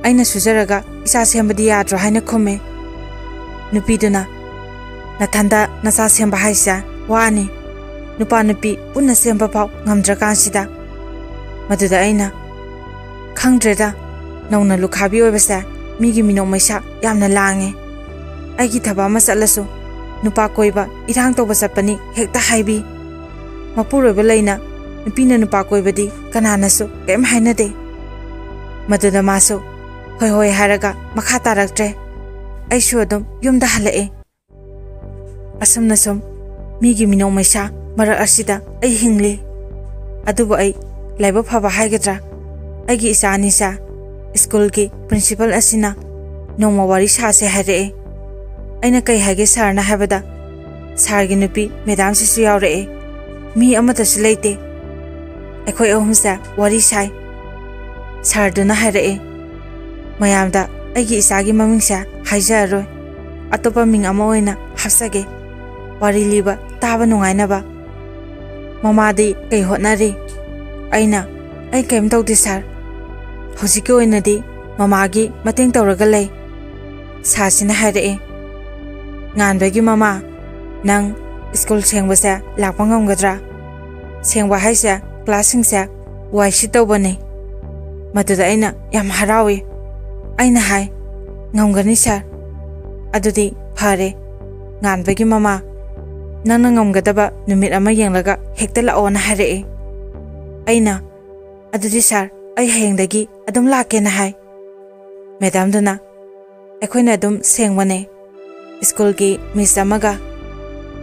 ꯑꯩꯅ ꯁꯨꯖꯔꯒ ꯏꯆꯥ ꯁꯦꯝꯕꯗꯤ ꯌꯥꯗ꯭ꯔꯣ?" ꯍꯥꯏꯅ ꯈꯨꯝꯃꯦ꯫ ꯅꯨꯄꯤꯗꯨꯅ, "ꯅꯊꯟꯗ ꯅꯆꯥ ꯁꯦꯝꯕ ꯍꯥꯏꯁꯦ ꯋꯥꯅꯤ, ꯅꯨꯄꯥ ꯅꯨꯄꯤ ꯄꯨꯟꯅ ꯁꯦꯝꯕ ꯐꯥꯎ ꯉꯝꯗ꯭ꯔꯀꯥꯟꯁꯤꯗ"꯫ ꯃꯗꯨꯗ ꯑꯩꯅ, "ꯈꯪꯗ꯭ꯔꯦꯗ, ꯅꯧꯅ ꯂꯨꯈꯥꯕꯤ ꯑꯣꯏꯕꯁꯦ ꯃꯤꯒꯤ ꯃꯤꯅꯣꯛ ꯃꯩꯁꯥ ꯌꯥꯝꯅ ꯂꯥꯡꯉꯦ꯫ ꯑꯩꯒꯤ ꯊꯕꯛ ꯑꯃ ꯆꯠꯂꯁꯨ ꯅꯨꯄꯥ ꯀꯣꯏꯕ, ꯏꯔꯥꯡ ꯇꯧꯕ ꯆꯠꯄꯅꯤ ꯍꯦꯛꯇ ꯍꯥꯏꯕꯤ꯫ ꯃꯄꯨꯔꯣꯏꯕ ꯂꯩꯅ ꯅꯨꯄꯤꯅ ꯅꯨꯄꯥ ꯀꯣꯏꯕꯗꯤ ꯀꯅꯥꯅꯁꯨ ꯀꯔꯤꯝ ꯍꯥꯏꯅꯗꯦ"꯫ ꯃꯗꯨꯗ ꯃꯥꯁꯨ ꯍꯣꯏ ꯍꯣꯏ ꯍꯥꯏꯔꯒ ꯃꯈꯥ ꯇꯥꯔꯛꯇ꯭ꯔꯦ꯫ ꯑꯩꯁꯨ ꯑꯗꯨꯝ ꯌꯨꯝꯗ ꯍꯜꯂꯛꯑꯦ꯫ ꯑꯁꯨꯝꯅ ꯁꯨꯝ ꯃꯤꯒꯤ ꯃꯤꯅꯣꯛ ꯃꯩꯁꯥ ꯃꯔꯛ ꯑꯁꯤꯗ ꯑꯩ ꯍꯤꯡꯂꯤ꯫ ꯑꯗꯨꯕꯨ ꯑꯩ ꯂꯥꯏꯕꯛ ꯐꯕ ꯍꯥꯏꯒꯗ꯭ꯔꯥ, ꯑꯩꯒꯤ ꯏꯆꯥ ꯑꯅꯤꯁꯦ ꯁ꯭ꯀꯨꯜꯒꯤ ꯄ꯭ꯔꯤꯟꯁꯤꯄꯜ ꯑꯁꯤꯅ ꯅꯣꯡꯃ ꯋꯥꯔꯤ ꯁꯥꯁꯦ ꯍꯥꯏꯔꯛꯑꯦ꯫ ꯑꯩꯅ ꯀꯩ ꯍꯥꯏꯒꯦ ꯁꯥꯔꯅ ꯍꯥꯏꯕꯗ, ꯁꯥꯔꯒꯤ ꯅꯨꯄꯤ ꯃꯦꯗꯥꯝꯁꯤꯁꯨ ꯌꯥꯎꯔꯛꯑꯦ꯫ ꯃꯤ ꯑꯃꯠꯇꯁꯨ ꯂꯩꯇꯦ꯫ ꯑꯩꯈꯣꯏ ꯑꯍꯨꯝꯁꯦ ꯋꯥꯔꯤ ꯁꯥꯏ꯫ ꯁꯥꯔꯗꯨꯅ ꯍꯥꯏꯔꯛꯑꯦ, "ꯃꯌꯥꯝꯗ ꯑꯩꯒꯤ ꯏꯆꯥꯒꯤ ꯃꯃꯤꯡꯁꯦ ꯍꯥꯏꯖꯔꯔꯣꯏ, ꯑꯇꯣꯞꯄ ꯃꯤꯡ ꯑꯃ ꯑꯣꯏꯅ ꯍꯥꯞꯆꯒꯦ, ꯋꯥꯔꯤ ꯂꯤꯕ ꯇꯥꯕ ꯅꯨꯡꯉꯥꯏꯅꯕ꯫ ꯃꯃꯥꯗꯤ ꯀꯩ ꯍꯣꯠꯅꯔꯤ?" ꯑꯩꯅ, "ꯑꯩ ꯀꯔꯤꯝ ꯇꯧꯗꯦ ꯁꯥꯔ, ꯍꯧꯖꯤꯛꯀꯤ ꯑꯣꯏꯅꯗꯤ ꯃꯃꯥꯒꯤ ꯃꯇꯦꯡ ꯇꯧꯔꯒ ꯂꯩ"꯫ ꯁꯥꯔꯁꯤꯅ ꯍꯥꯏꯔꯛꯑꯦ, "ꯉꯥꯟꯕꯒꯤ ꯃꯃꯥ, ꯅꯪ ꯁ꯭ꯀꯨꯜ ꯁꯦꯡꯕꯁꯦ ꯂꯥꯛꯄ ꯉꯝꯒꯗ꯭ꯔꯥ? ꯁꯦꯡꯕ ꯍꯥꯏꯁꯦ ꯀ꯭ꯂꯥꯁꯁꯤꯡꯁꯦ ꯋꯥꯏ ꯁꯤꯠ ꯇꯧꯕꯅꯦ꯫ ꯃꯗꯨꯗ ꯑꯩꯅ ꯌꯥꯝ ꯍꯔꯥꯎꯏ꯫ ꯑꯩꯅ ꯍꯥꯏ, "ꯉꯝꯒꯅꯤ ꯁꯥꯔ꯫" "ꯑꯗꯨꯗꯤ ꯐꯔꯦ꯫ ꯉꯥꯟꯕꯒꯤ ꯃꯃꯥ, ꯅꯪꯅ ꯉꯝꯒꯗꯕ ꯅꯨꯃꯤꯠ ꯑꯃ ꯌꯦꯡꯂꯒ ꯍꯦꯛꯇ ꯂꯥꯛꯑꯣꯅ" ꯍꯥꯏꯔꯛꯑꯦ꯫ ꯑꯩꯅ, "ꯑꯗꯨꯗꯤ ꯁꯥꯔ, ꯑꯩ ꯍꯌꯦꯡꯗꯒꯤ ꯑꯗꯨꯝ ꯂꯥꯛꯀꯦꯅ" ꯍꯥꯏ꯫ ꯃꯦꯗꯥꯝꯗꯨꯅ, "ꯑꯩꯈꯣꯏꯅ ꯑꯗꯨꯝ ꯁꯦꯡꯕꯅꯦ, ꯁ꯭ꯀꯨꯜꯒꯤ ꯃꯤꯁ ꯑꯃꯒ꯫"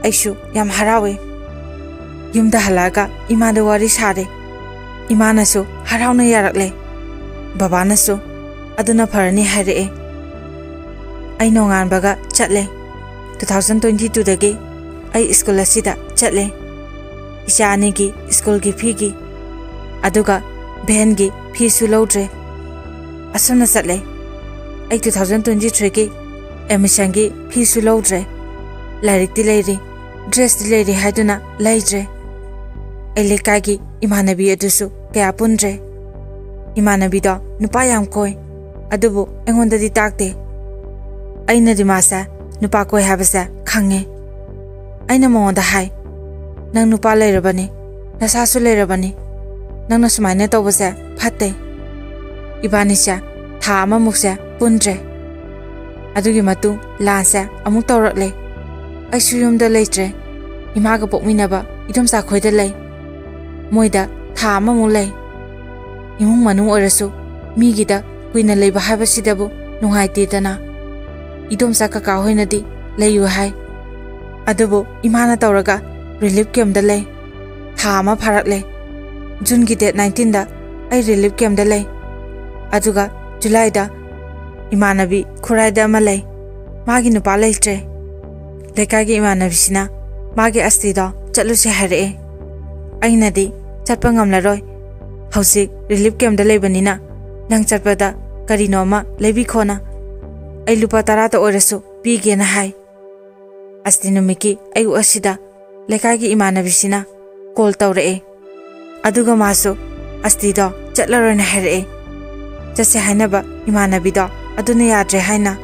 ꯑꯩꯁꯨ ꯌꯥꯝ ꯍꯔꯥꯎꯏ꯫ ꯌꯨꯝꯗ ꯍꯜꯂꯛꯑꯒ ꯏꯃꯥꯗ ꯋꯥꯔꯤ ꯁꯥꯔꯦ꯫ ꯏꯃꯥꯅꯁꯨ ꯍꯔꯥꯎꯅ ꯌꯥꯔꯛꯂꯦ꯫ ꯕꯕꯥꯅꯁꯨ "ꯑꯗꯨꯅ ꯐꯔꯅꯤ" ꯍꯥꯏꯔꯛꯑꯦ꯫ ꯑꯩ ꯅꯣꯡꯉꯥꯟꯕꯒ ꯆꯠꯂꯦ꯫ ꯇꯨ ꯊꯥꯎꯖꯟ ꯇ꯭ꯋꯦꯟꯇꯤ ꯇꯨꯗꯒꯤ ꯑꯩ ꯁ꯭ꯀꯨꯜ ꯑꯁꯤꯗ ꯆꯠꯂꯦ꯫ ꯏꯆꯥ ꯑꯅꯤꯒꯤ ꯁ꯭ꯀꯨꯜꯒꯤ ꯐꯤꯒꯤ, ꯑꯗꯨꯒ ꯚꯦꯟꯒꯤ ꯐꯤꯁꯨ ꯂꯧꯗ꯭ꯔꯦ꯫ ꯑꯁꯨꯝꯅ ꯆꯠꯂꯦ꯫ ꯑꯩ ꯇꯨ ꯊꯥꯎꯖꯟ ꯇ꯭ꯋꯦꯟꯇꯤ ꯊ꯭ꯔꯤꯒꯤ ꯑꯦꯗꯃꯤꯁꯟꯒꯤ ꯐꯤꯁꯨ ꯂꯧꯗ꯭ꯔꯦ꯫ ꯂꯥꯏꯔꯤꯛꯇꯤ ꯂꯩꯔꯤ, ꯗ꯭ꯔꯦꯁꯇꯤ ꯂꯩꯔꯤ ꯍꯥꯏꯗꯨꯅ ꯂꯩꯗ꯭ꯔꯦ꯫ ꯑꯩ ꯂꯩꯀꯥꯏꯒꯤ ꯏꯃꯥꯟꯅꯕꯤ ꯑꯗꯨꯁꯨ ꯀꯌꯥ ꯄꯨꯟꯗ꯭ꯔꯦ꯫ ꯏꯃꯥꯟꯅꯕꯤꯗꯣ ꯅꯨꯄꯥ ꯌꯥꯝ ꯀꯣꯏ, ꯑꯗꯨꯕꯨ ꯑꯩꯉꯣꯟꯗꯗꯤ ꯇꯥꯛꯇꯦ꯫ ꯑꯩꯅꯗꯤ ꯃꯥꯁꯦ ꯅꯨꯄꯥ ꯀꯣꯏ ꯍꯥꯏꯕꯁꯦ ꯈꯪꯉꯦ꯫ ꯑꯩꯅ ꯃꯉꯣꯟꯗ ꯍꯥꯏ, "ꯅꯪ ꯅꯨꯄꯥ ꯂꯩꯔꯕꯅꯤ, ꯅꯁꯥꯁꯨ ꯂꯩꯔꯕꯅꯤ, ꯅꯪꯅ ꯁꯨꯃꯥꯏꯅ ꯇꯧꯕꯁꯦ ꯐꯠꯇꯦ꯫" ꯏꯕꯥꯅꯤꯁꯦ ꯊꯥ ꯑꯃꯃꯨꯛꯁꯦ ꯄꯨꯟꯗ꯭ꯔꯦ꯫ ꯑꯗꯨꯒꯤ ꯃꯇꯨꯡ ꯂꯥꯟꯁꯦ ꯑꯃꯨꯛ ꯇꯧꯔꯛꯂꯦ꯫ ꯑꯩꯁꯨ ꯌꯨꯝꯗ ꯂꯩꯇ꯭ꯔꯦ꯫ ꯏꯃꯥꯒ ꯄꯣꯛꯃꯤꯟꯅꯕ ꯏꯗꯣꯝꯆꯥ ꯈꯣꯏꯗ ꯂꯩ꯫ ꯃꯣꯏꯗ ꯊꯥ ꯑꯃꯃꯨꯛ ꯂꯩ꯫ ꯏꯃꯨꯡ ꯃꯅꯨꯡ ꯑꯣꯏꯔꯁꯨ ꯃꯤꯒꯤꯗ ꯀꯨꯏꯅ ꯂꯩꯕ ꯍꯥꯏꯕꯁꯤꯗꯕꯨ ꯅꯨꯡꯉꯥꯏꯇꯦꯗꯅ꯫ ꯏꯗꯣꯝꯆꯥ ꯀꯀꯥ ꯍꯣꯏꯅꯗꯤ ꯂꯩꯌꯨ ꯍꯥꯏ꯫ ꯑꯗꯨꯕꯨ ꯏꯃꯥꯅ ꯇꯧꯔꯒ ꯔꯤꯂꯤꯐ ꯀꯦꯝꯞꯇ ꯂꯩ꯫ ꯊꯥ ꯑꯃ ꯐꯥꯔꯛꯂꯦ꯫ ꯖꯨꯟꯒꯤ ꯗꯦꯠ ꯅꯥꯏꯟꯇꯤꯟꯗ ꯑꯩ ꯔꯤꯂꯤꯐ ꯀꯦꯝꯞꯇ ꯂꯩ꯫ ꯑꯗꯨꯒ ꯖꯨꯂꯥꯏꯗ ꯏꯃꯥꯟꯅꯕꯤ ꯈꯨꯔꯥꯏꯗ ꯑꯃ ꯂꯩ꯫ ꯃꯥꯒꯤ ꯅꯨꯄꯥ ꯂꯩꯇ꯭ꯔꯦ꯫ ꯂꯩꯀꯥꯏꯒꯤ ꯏꯃꯥꯟꯅꯕꯤꯁꯤꯅ ꯃꯥꯒꯤ ꯑꯁꯇꯤꯗꯣ ꯆꯠꯂꯨꯁꯦ ꯍꯥꯏꯔꯛꯑꯦ꯫ ꯑꯩꯅꯗꯤ ꯆꯠꯄ ꯉꯝꯂꯔꯣꯏ꯫ ꯍꯧꯖꯤꯛ ꯔꯤꯂꯤꯐ ꯀꯦꯝꯞꯇ ꯂꯩꯕꯅꯤꯅ ꯅꯪ ꯆꯠꯄꯗ ꯀꯔꯤꯅꯣ ꯑꯃ ꯂꯩꯕꯤꯈꯣꯅ꯫ ꯑꯩ ꯂꯨꯄꯥ ꯇꯔꯥꯇ ꯑꯣꯏꯔꯁꯨ ꯄꯤꯒꯦꯅ ꯍꯥꯏ꯫ ꯑꯁꯇꯤ ꯅꯨꯃꯤꯠꯀꯤ ꯑꯌꯨꯛ ꯑꯁꯤꯗ ꯂꯩꯀꯥꯏꯒꯤ ꯏꯃꯥꯟꯅꯕꯤꯁꯤꯅ ꯀꯣꯜ ꯇꯧꯔꯛꯑꯦ꯫ ꯑꯗꯨꯒ ꯃꯥꯁꯨ ꯑꯁꯇꯤꯗꯣ ꯆꯠꯂꯔꯣꯏꯅ ꯍꯥꯏꯔꯛꯑꯦ꯫ ꯆꯠꯁꯦ ꯍꯥꯏꯅꯕ ꯏꯃꯥꯟꯅꯕꯤꯗꯣ ꯑꯗꯨꯅ ꯌꯥꯗ꯭ꯔꯦ ꯍꯥꯏꯅ꯫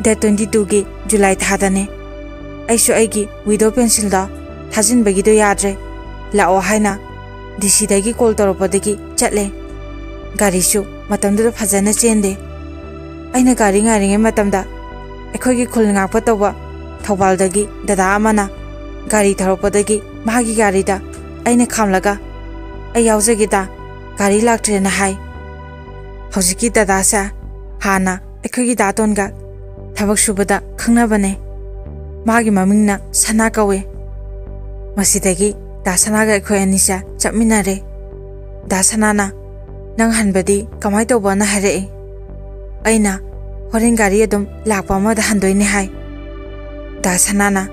ꯗꯦꯠ ꯇ꯭ꯋꯦꯟꯇꯤ ꯇꯨꯒꯤ ꯖꯨꯂꯥꯏ ꯊꯥꯗꯅꯦ꯫ ꯑꯩꯁꯨ ꯑꯩꯒꯤ ꯋꯤꯗꯣ ꯄꯦꯟꯁꯤꯜꯗꯣ ꯊꯥꯖꯤꯟꯕꯒꯤꯗꯣ ꯌꯥꯗ꯭ꯔꯦ, ꯂꯥꯛꯑꯣ ꯍꯥꯏꯅ ꯗꯤ ꯁꯤꯗꯒꯤ ꯀꯣꯜ ꯇꯧꯔꯛꯄꯗꯒꯤ ꯆꯠꯂꯦ꯫ ꯒꯥꯔꯤꯁꯨ ꯃꯇꯝꯗꯨꯗ ꯐꯖꯅ ꯆꯦꯟꯗꯦ꯫ ꯑꯩꯅ ꯒꯥꯔꯤ ꯉꯥꯏꯔꯤꯉꯩ ꯃꯇꯝꯗ ꯑꯩꯈꯣꯏꯒꯤ ꯈꯨꯜ ꯉꯥꯛꯄ ꯇꯧꯕ ꯊꯧꯕꯥꯜꯗꯒꯤ ꯗꯗꯥ ꯑꯃꯅ ꯒꯥꯔꯤ ꯊꯧꯔꯛꯄꯗꯒꯤ ꯃꯥꯒꯤ ꯒꯥꯔꯤꯗ ꯑꯩꯅ ꯈꯥꯝꯂꯒ, "ꯑꯩ ꯌꯥꯎꯖꯒꯦꯗ, ꯒꯥꯔꯤ ꯂꯥꯛꯇ꯭ꯔꯦꯅ" ꯍꯥꯏ꯫ ꯍꯧꯖꯤꯛꯀꯤ ꯗꯗꯥꯁꯦ ꯍꯥꯟꯅ ꯑꯩꯈꯣꯏꯒꯤ ꯗꯥꯇꯣꯟꯒ ꯊꯕꯛ ꯁꯨꯕꯗ ꯈꯪꯅꯕꯅꯦ꯫ ꯃꯥꯒꯤ ꯃꯃꯤꯡꯅ ꯁꯅꯥ ꯀꯧꯋꯦ꯫ ꯃꯁꯤꯗꯒꯤ ꯗꯥ ꯁꯅꯥꯒ ꯑꯩꯈꯣꯏ ꯑꯅꯤꯁꯦ ꯆꯠꯃꯤꯟꯅꯔꯦ꯫ ꯗꯥ ꯁꯅꯥꯅ, "ꯅꯪ ꯍꯟꯕꯗꯤ ꯀꯃꯥꯏ ꯇꯧꯕꯅ?" ꯍꯥꯏꯔꯛꯏ꯫ ꯑꯩꯅ, "ꯍꯣꯔꯦꯟ ꯒꯥꯔꯤ ꯑꯗꯨꯝ ꯂꯥꯛꯄ ꯑꯃꯗ ꯍꯟꯗꯣꯏꯅꯦ" ꯍꯥꯏ꯫ ꯗꯥ ꯁꯅꯥꯅ,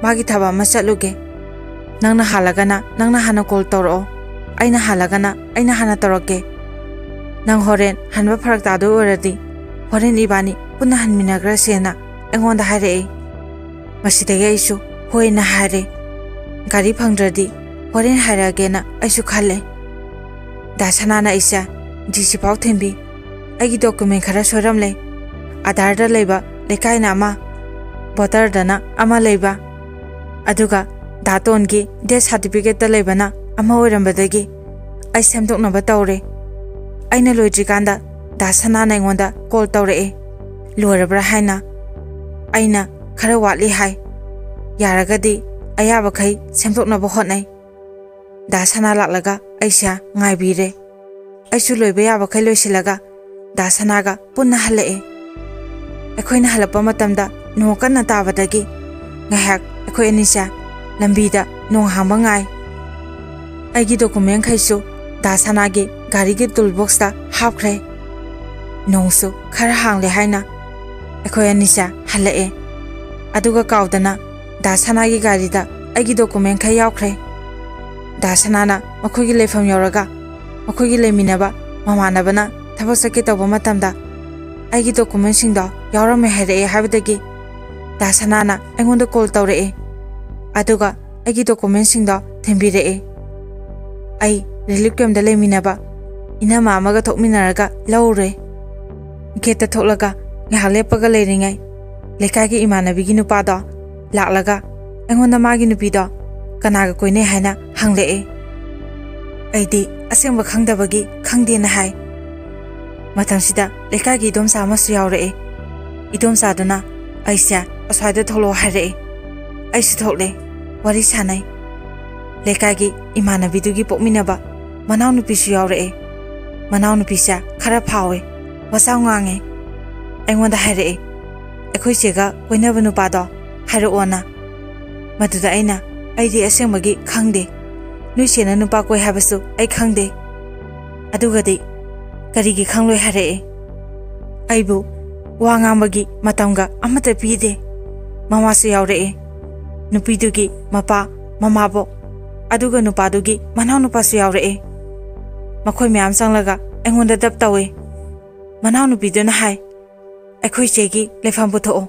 "ꯃꯥꯒꯤ ꯊꯕꯛ ꯑꯃ ꯆꯠꯂꯨꯒꯦ꯫ ꯅꯪꯅ ꯍꯥꯜꯂꯒꯅ ꯅꯪꯅ ꯍꯥꯟꯅ ꯀꯣꯜ ꯇꯧꯔꯛꯑꯣ, ꯑꯩꯅ ꯍꯥꯜꯂꯒꯅ ꯑꯩꯅ ꯍꯥꯟꯅ ꯇꯧꯔꯛꯀꯦ꯫ ꯅꯪ ꯍꯣꯔꯦꯟ ꯍꯟꯕ ꯐꯔꯛ ꯇꯥꯗꯣꯏ ꯑꯣꯏꯔꯗꯤ ꯍꯣꯔꯦꯟ ꯏꯕꯥꯅꯤ ꯄꯨꯟꯅ ꯍꯟꯃꯤꯟꯅꯈ꯭ꯔꯁꯦꯅ" ꯑꯩꯉꯣꯟꯗ ꯍꯥꯏꯔꯛꯏ꯫ ꯃꯁꯤꯗꯒꯤ ꯑꯩꯁꯨ ꯍꯣꯏꯅ ꯍꯥꯏꯔꯦ꯫ ꯒꯥꯔꯤ ꯐꯪꯗ꯭ꯔꯗꯤ ꯍꯣꯔꯦꯟ ꯍꯥꯏꯔꯛꯑꯒꯦꯅ ꯑꯩꯁꯨ ꯈꯜꯂꯦ꯫ ꯗꯥ ꯁꯅꯥꯅ ꯑꯩꯁꯦ ꯗꯤ ꯁꯤ ꯐꯥꯎ ꯊꯤꯟꯕꯤ꯫ ꯑꯩꯒꯤ ꯗꯣꯀꯨꯃꯦꯟ ꯈꯔ ꯁꯣꯏꯔꯝꯂꯦ꯫ ꯑꯥꯙꯥꯔꯗ ꯂꯩꯕ ꯂꯩꯀꯥꯏꯅ ꯑꯃ, ꯚꯣꯇꯔꯗꯅ ꯑꯃ ꯂꯩꯕ, ꯑꯗꯨꯒ ꯗꯥꯇꯣꯟꯒꯤ ꯗꯦꯠ ꯁꯥꯔꯇꯤꯐꯤꯀꯦꯠꯇ ꯂꯩꯕꯅ ꯑꯃ ꯑꯣꯏꯔꯝꯕꯗꯒꯤ ꯑꯩ ꯁꯦꯝꯗꯣꯛꯅꯕ ꯇꯧꯔꯦ꯫ ꯑꯩꯅ ꯂꯣꯏꯗ꯭ꯔꯤꯀꯥꯟꯗ ꯗꯥ ꯁꯅꯥꯅ ꯑꯩꯉꯣꯟꯗ ꯀꯣꯜ ꯇꯧꯔꯛꯑꯦ꯫ ꯂꯣꯏꯔꯕ꯭ꯔꯥ ꯍꯥꯏꯅ꯫ ꯑꯩꯅ ꯈꯔ ꯋꯥꯠꯂꯤ ꯍꯥꯏ꯫ ꯌꯥꯔꯒꯗꯤ ꯑꯌꯥꯕꯈꯩ ꯁꯦꯝꯗꯣꯛꯅꯕ ꯍꯣꯠꯅꯩ꯫ ꯗꯥ ꯁꯅꯥ ꯂꯥꯛꯂꯒ ꯑꯩꯁꯦ ꯉꯥꯏꯕꯤꯔꯦ꯫ ꯑꯩꯁꯨ ꯂꯣꯏꯕ ꯌꯥꯕꯈꯩ ꯂꯣꯏꯁꯤꯜꯂꯒ ꯗꯥ ꯁꯅꯥꯒ ꯄꯨꯟꯅ ꯍꯜꯂꯛꯑꯦ꯫ ꯑꯩꯈꯣꯏꯅ ꯍꯜꯂꯛꯄ ꯃꯇꯝꯗ ꯅꯣꯡ ꯀꯟꯅ ꯇꯥꯕꯗꯒꯤ ꯉꯥꯏꯍꯥꯛ ꯑꯩꯈꯣꯏ ꯑꯅꯤꯁꯦ ꯂꯝꯕꯤꯗ ꯅꯣꯡ ꯍꯥꯡꯕ ꯉꯥꯏ꯫ ꯑꯩꯒꯤ ꯗꯣꯀꯨꯃꯦꯟꯈꯩꯁꯨ ꯗꯥ ꯁꯅꯥꯒꯤ ꯒꯥꯔꯤꯒꯤ ꯇꯨꯜ ꯕꯣꯛꯁꯇ ꯍꯥꯞꯈ꯭ꯔꯦ꯫ ꯅꯣꯡꯁꯨ ꯈꯔ ꯍꯥꯡꯂꯦ ꯍꯥꯏꯅ ꯑꯩꯈꯣꯏ ꯑꯅꯤꯁꯦ ꯍꯜꯂꯛꯑꯦ꯫ ꯑꯗꯨꯒ ꯀꯥꯎꯗꯅ ꯗꯥ ꯁꯅꯥꯒꯤ ꯒꯥꯔꯤꯗ ꯑꯩꯒꯤ ꯗꯣꯀꯨꯃꯦꯟꯈꯩ ꯌꯥꯎꯈ꯭ꯔꯦ꯫ ꯗꯥ ꯁꯅꯥꯅ ꯃꯈꯣꯏꯒꯤ ꯂꯩꯐꯝ ꯌꯧꯔꯒ ꯃꯈꯣꯏꯒꯤ ꯂꯩꯃꯤꯟꯅꯕ ꯃꯃꯥꯟꯅꯕꯅ ꯊꯕꯛ ꯆꯠꯀꯦ ꯇꯧꯕ ꯃꯇꯝꯗ ꯑꯩꯒꯤ ꯗꯣꯀꯨꯃꯦꯟꯁꯤꯡꯗꯣ ꯌꯥꯎꯔꯝꯃꯦ ꯍꯥꯏꯔꯛꯑꯦ ꯍꯥꯏꯕꯗꯒꯤ ꯗꯥ ꯁꯅꯥꯅ ꯑꯩꯉꯣꯟꯗ ꯀꯣꯜ ꯇꯧꯔꯛꯑꯦ꯫ ꯑꯗꯨꯒ ꯑꯩꯒꯤ ꯗꯣꯀꯨꯃꯦꯟꯁꯤꯡꯗꯣ ꯊꯤꯟꯕꯤꯔꯛꯑꯦ꯫ ꯑꯩ ꯔꯤꯂꯤꯐ ꯀꯦꯝꯞꯇ ꯂꯩꯃꯤꯟꯅꯕ ꯏꯅꯝꯃ ꯑꯃꯒ ꯊꯣꯛꯃꯤꯟꯅꯔꯒ ꯂꯧꯔꯨꯔꯦ꯫ ꯒꯦꯠꯇ ꯊꯣꯛꯂꯒ ꯉꯥꯏꯍꯥꯛ ꯂꯦꯞꯄꯒ ꯂꯩꯔꯤꯉꯩ ꯂꯩꯀꯥꯏꯒꯤ ꯏꯃꯥꯟꯅꯕꯤꯒꯤ ꯅꯨꯄꯥꯗꯣ ꯂꯥꯛꯂꯒ ꯑꯩꯉꯣꯟꯗ ꯃꯥꯒꯤ ꯅꯨꯄꯤꯗꯣ ꯀꯅꯥꯒ ꯀꯣꯏꯅꯩ ꯍꯥꯏꯅ ꯍꯪꯂꯛꯑꯦ꯫ ꯑꯩꯗꯤ ꯑꯁꯦꯡꯕ ꯈꯪꯗꯕꯒꯤ ꯈꯪꯗꯦꯅ ꯍꯥꯏ꯫ ꯃꯇꯝꯁꯤꯗ ꯂꯩꯀꯥꯏꯒꯤ ꯏꯗꯣꯝꯆꯥ ꯑꯃꯁꯨ ꯌꯥꯎꯔꯛꯑꯦ꯫ ꯏꯗꯣꯝꯆꯥꯗꯨꯅ ꯑꯩꯁꯦ ꯑꯁ꯭ꯋꯥꯏꯗ ꯊꯣꯛꯂꯛꯑꯣ ꯍꯥꯏꯔꯛꯑꯦ꯫ ꯑꯩꯁꯨ ꯊꯣꯛꯂꯦ꯫ ꯋꯥꯔꯤ ꯁꯥꯟꯅꯩ꯫ ꯂꯩꯀꯥꯏꯒꯤ ꯏꯃꯥꯟꯅꯕꯤꯗꯨꯒꯤ ꯄꯣꯛꯃꯤꯟꯅꯕ ꯃꯅꯥꯎꯅꯨꯄꯤꯁꯨ ꯌꯥꯎꯔꯛꯑꯦ꯫ ꯃꯅꯥꯎꯅꯨꯄꯤꯁꯦ ꯈꯔ ꯐꯥꯎꯋꯦ, ꯋꯥꯆꯥꯎ ꯉꯥꯡꯉꯦ꯫ ꯑꯩꯉꯣꯟꯗ ꯍꯥꯏꯔꯛꯑꯦ, "ꯑꯩꯈꯣꯏ ꯆꯦꯒ ꯀꯣꯏꯅꯕ ꯅꯨꯄꯥꯗꯣ ꯍꯥꯏꯔꯛꯑꯣꯅ"꯫ ꯃꯗꯨꯗ ꯑꯩꯅ, "ꯑꯩꯗꯤ ꯑꯁꯦꯡꯕꯒꯤ ꯈꯪꯗꯦ꯫ ꯅꯣꯏ ꯆꯦꯅ ꯅꯨꯄꯥ ꯀꯣꯏ ꯍꯥꯏꯕꯁꯨ ꯑꯩ ꯈꯪꯗꯦ"꯫ ꯑꯗꯨꯒꯗꯤ ꯀꯔꯤꯒꯤ ꯈꯪꯂꯣꯏ ꯍꯥꯏꯔꯛꯑꯦ꯫ ꯑꯩꯕꯨ ꯋꯥ ꯉꯥꯡꯕꯒꯤ ꯃꯇꯝꯒ ꯑꯃꯠꯇ ꯄꯤꯗꯦ꯫ ꯃꯃꯥꯁꯨ ꯌꯥꯎꯔꯛꯑꯦ꯫ ꯅꯨꯄꯤꯗꯨꯒꯤ ꯃꯄꯥ, ꯃꯃꯥꯕꯣꯛ, ꯑꯗꯨꯒ ꯅꯨꯄꯥꯗꯨꯒꯤ ꯃꯅꯥꯎꯅꯨꯄꯥꯁꯨ ꯌꯥꯎꯔꯛꯑꯦ꯫ ꯃꯈꯣꯏ ꯃꯌꯥꯝ ꯆꯪꯂꯒ ꯑꯩꯉꯣꯟꯗ ꯗꯞ ꯇꯧꯋꯦ꯫ ꯃꯅꯥꯎꯅꯨꯄꯤꯗꯨꯅ ꯍꯥꯏ, "ꯑꯩꯈꯣꯏ ꯆꯦꯒꯤ ꯂꯩꯐꯝ ꯄꯨꯊꯣꯛꯑꯣ"꯫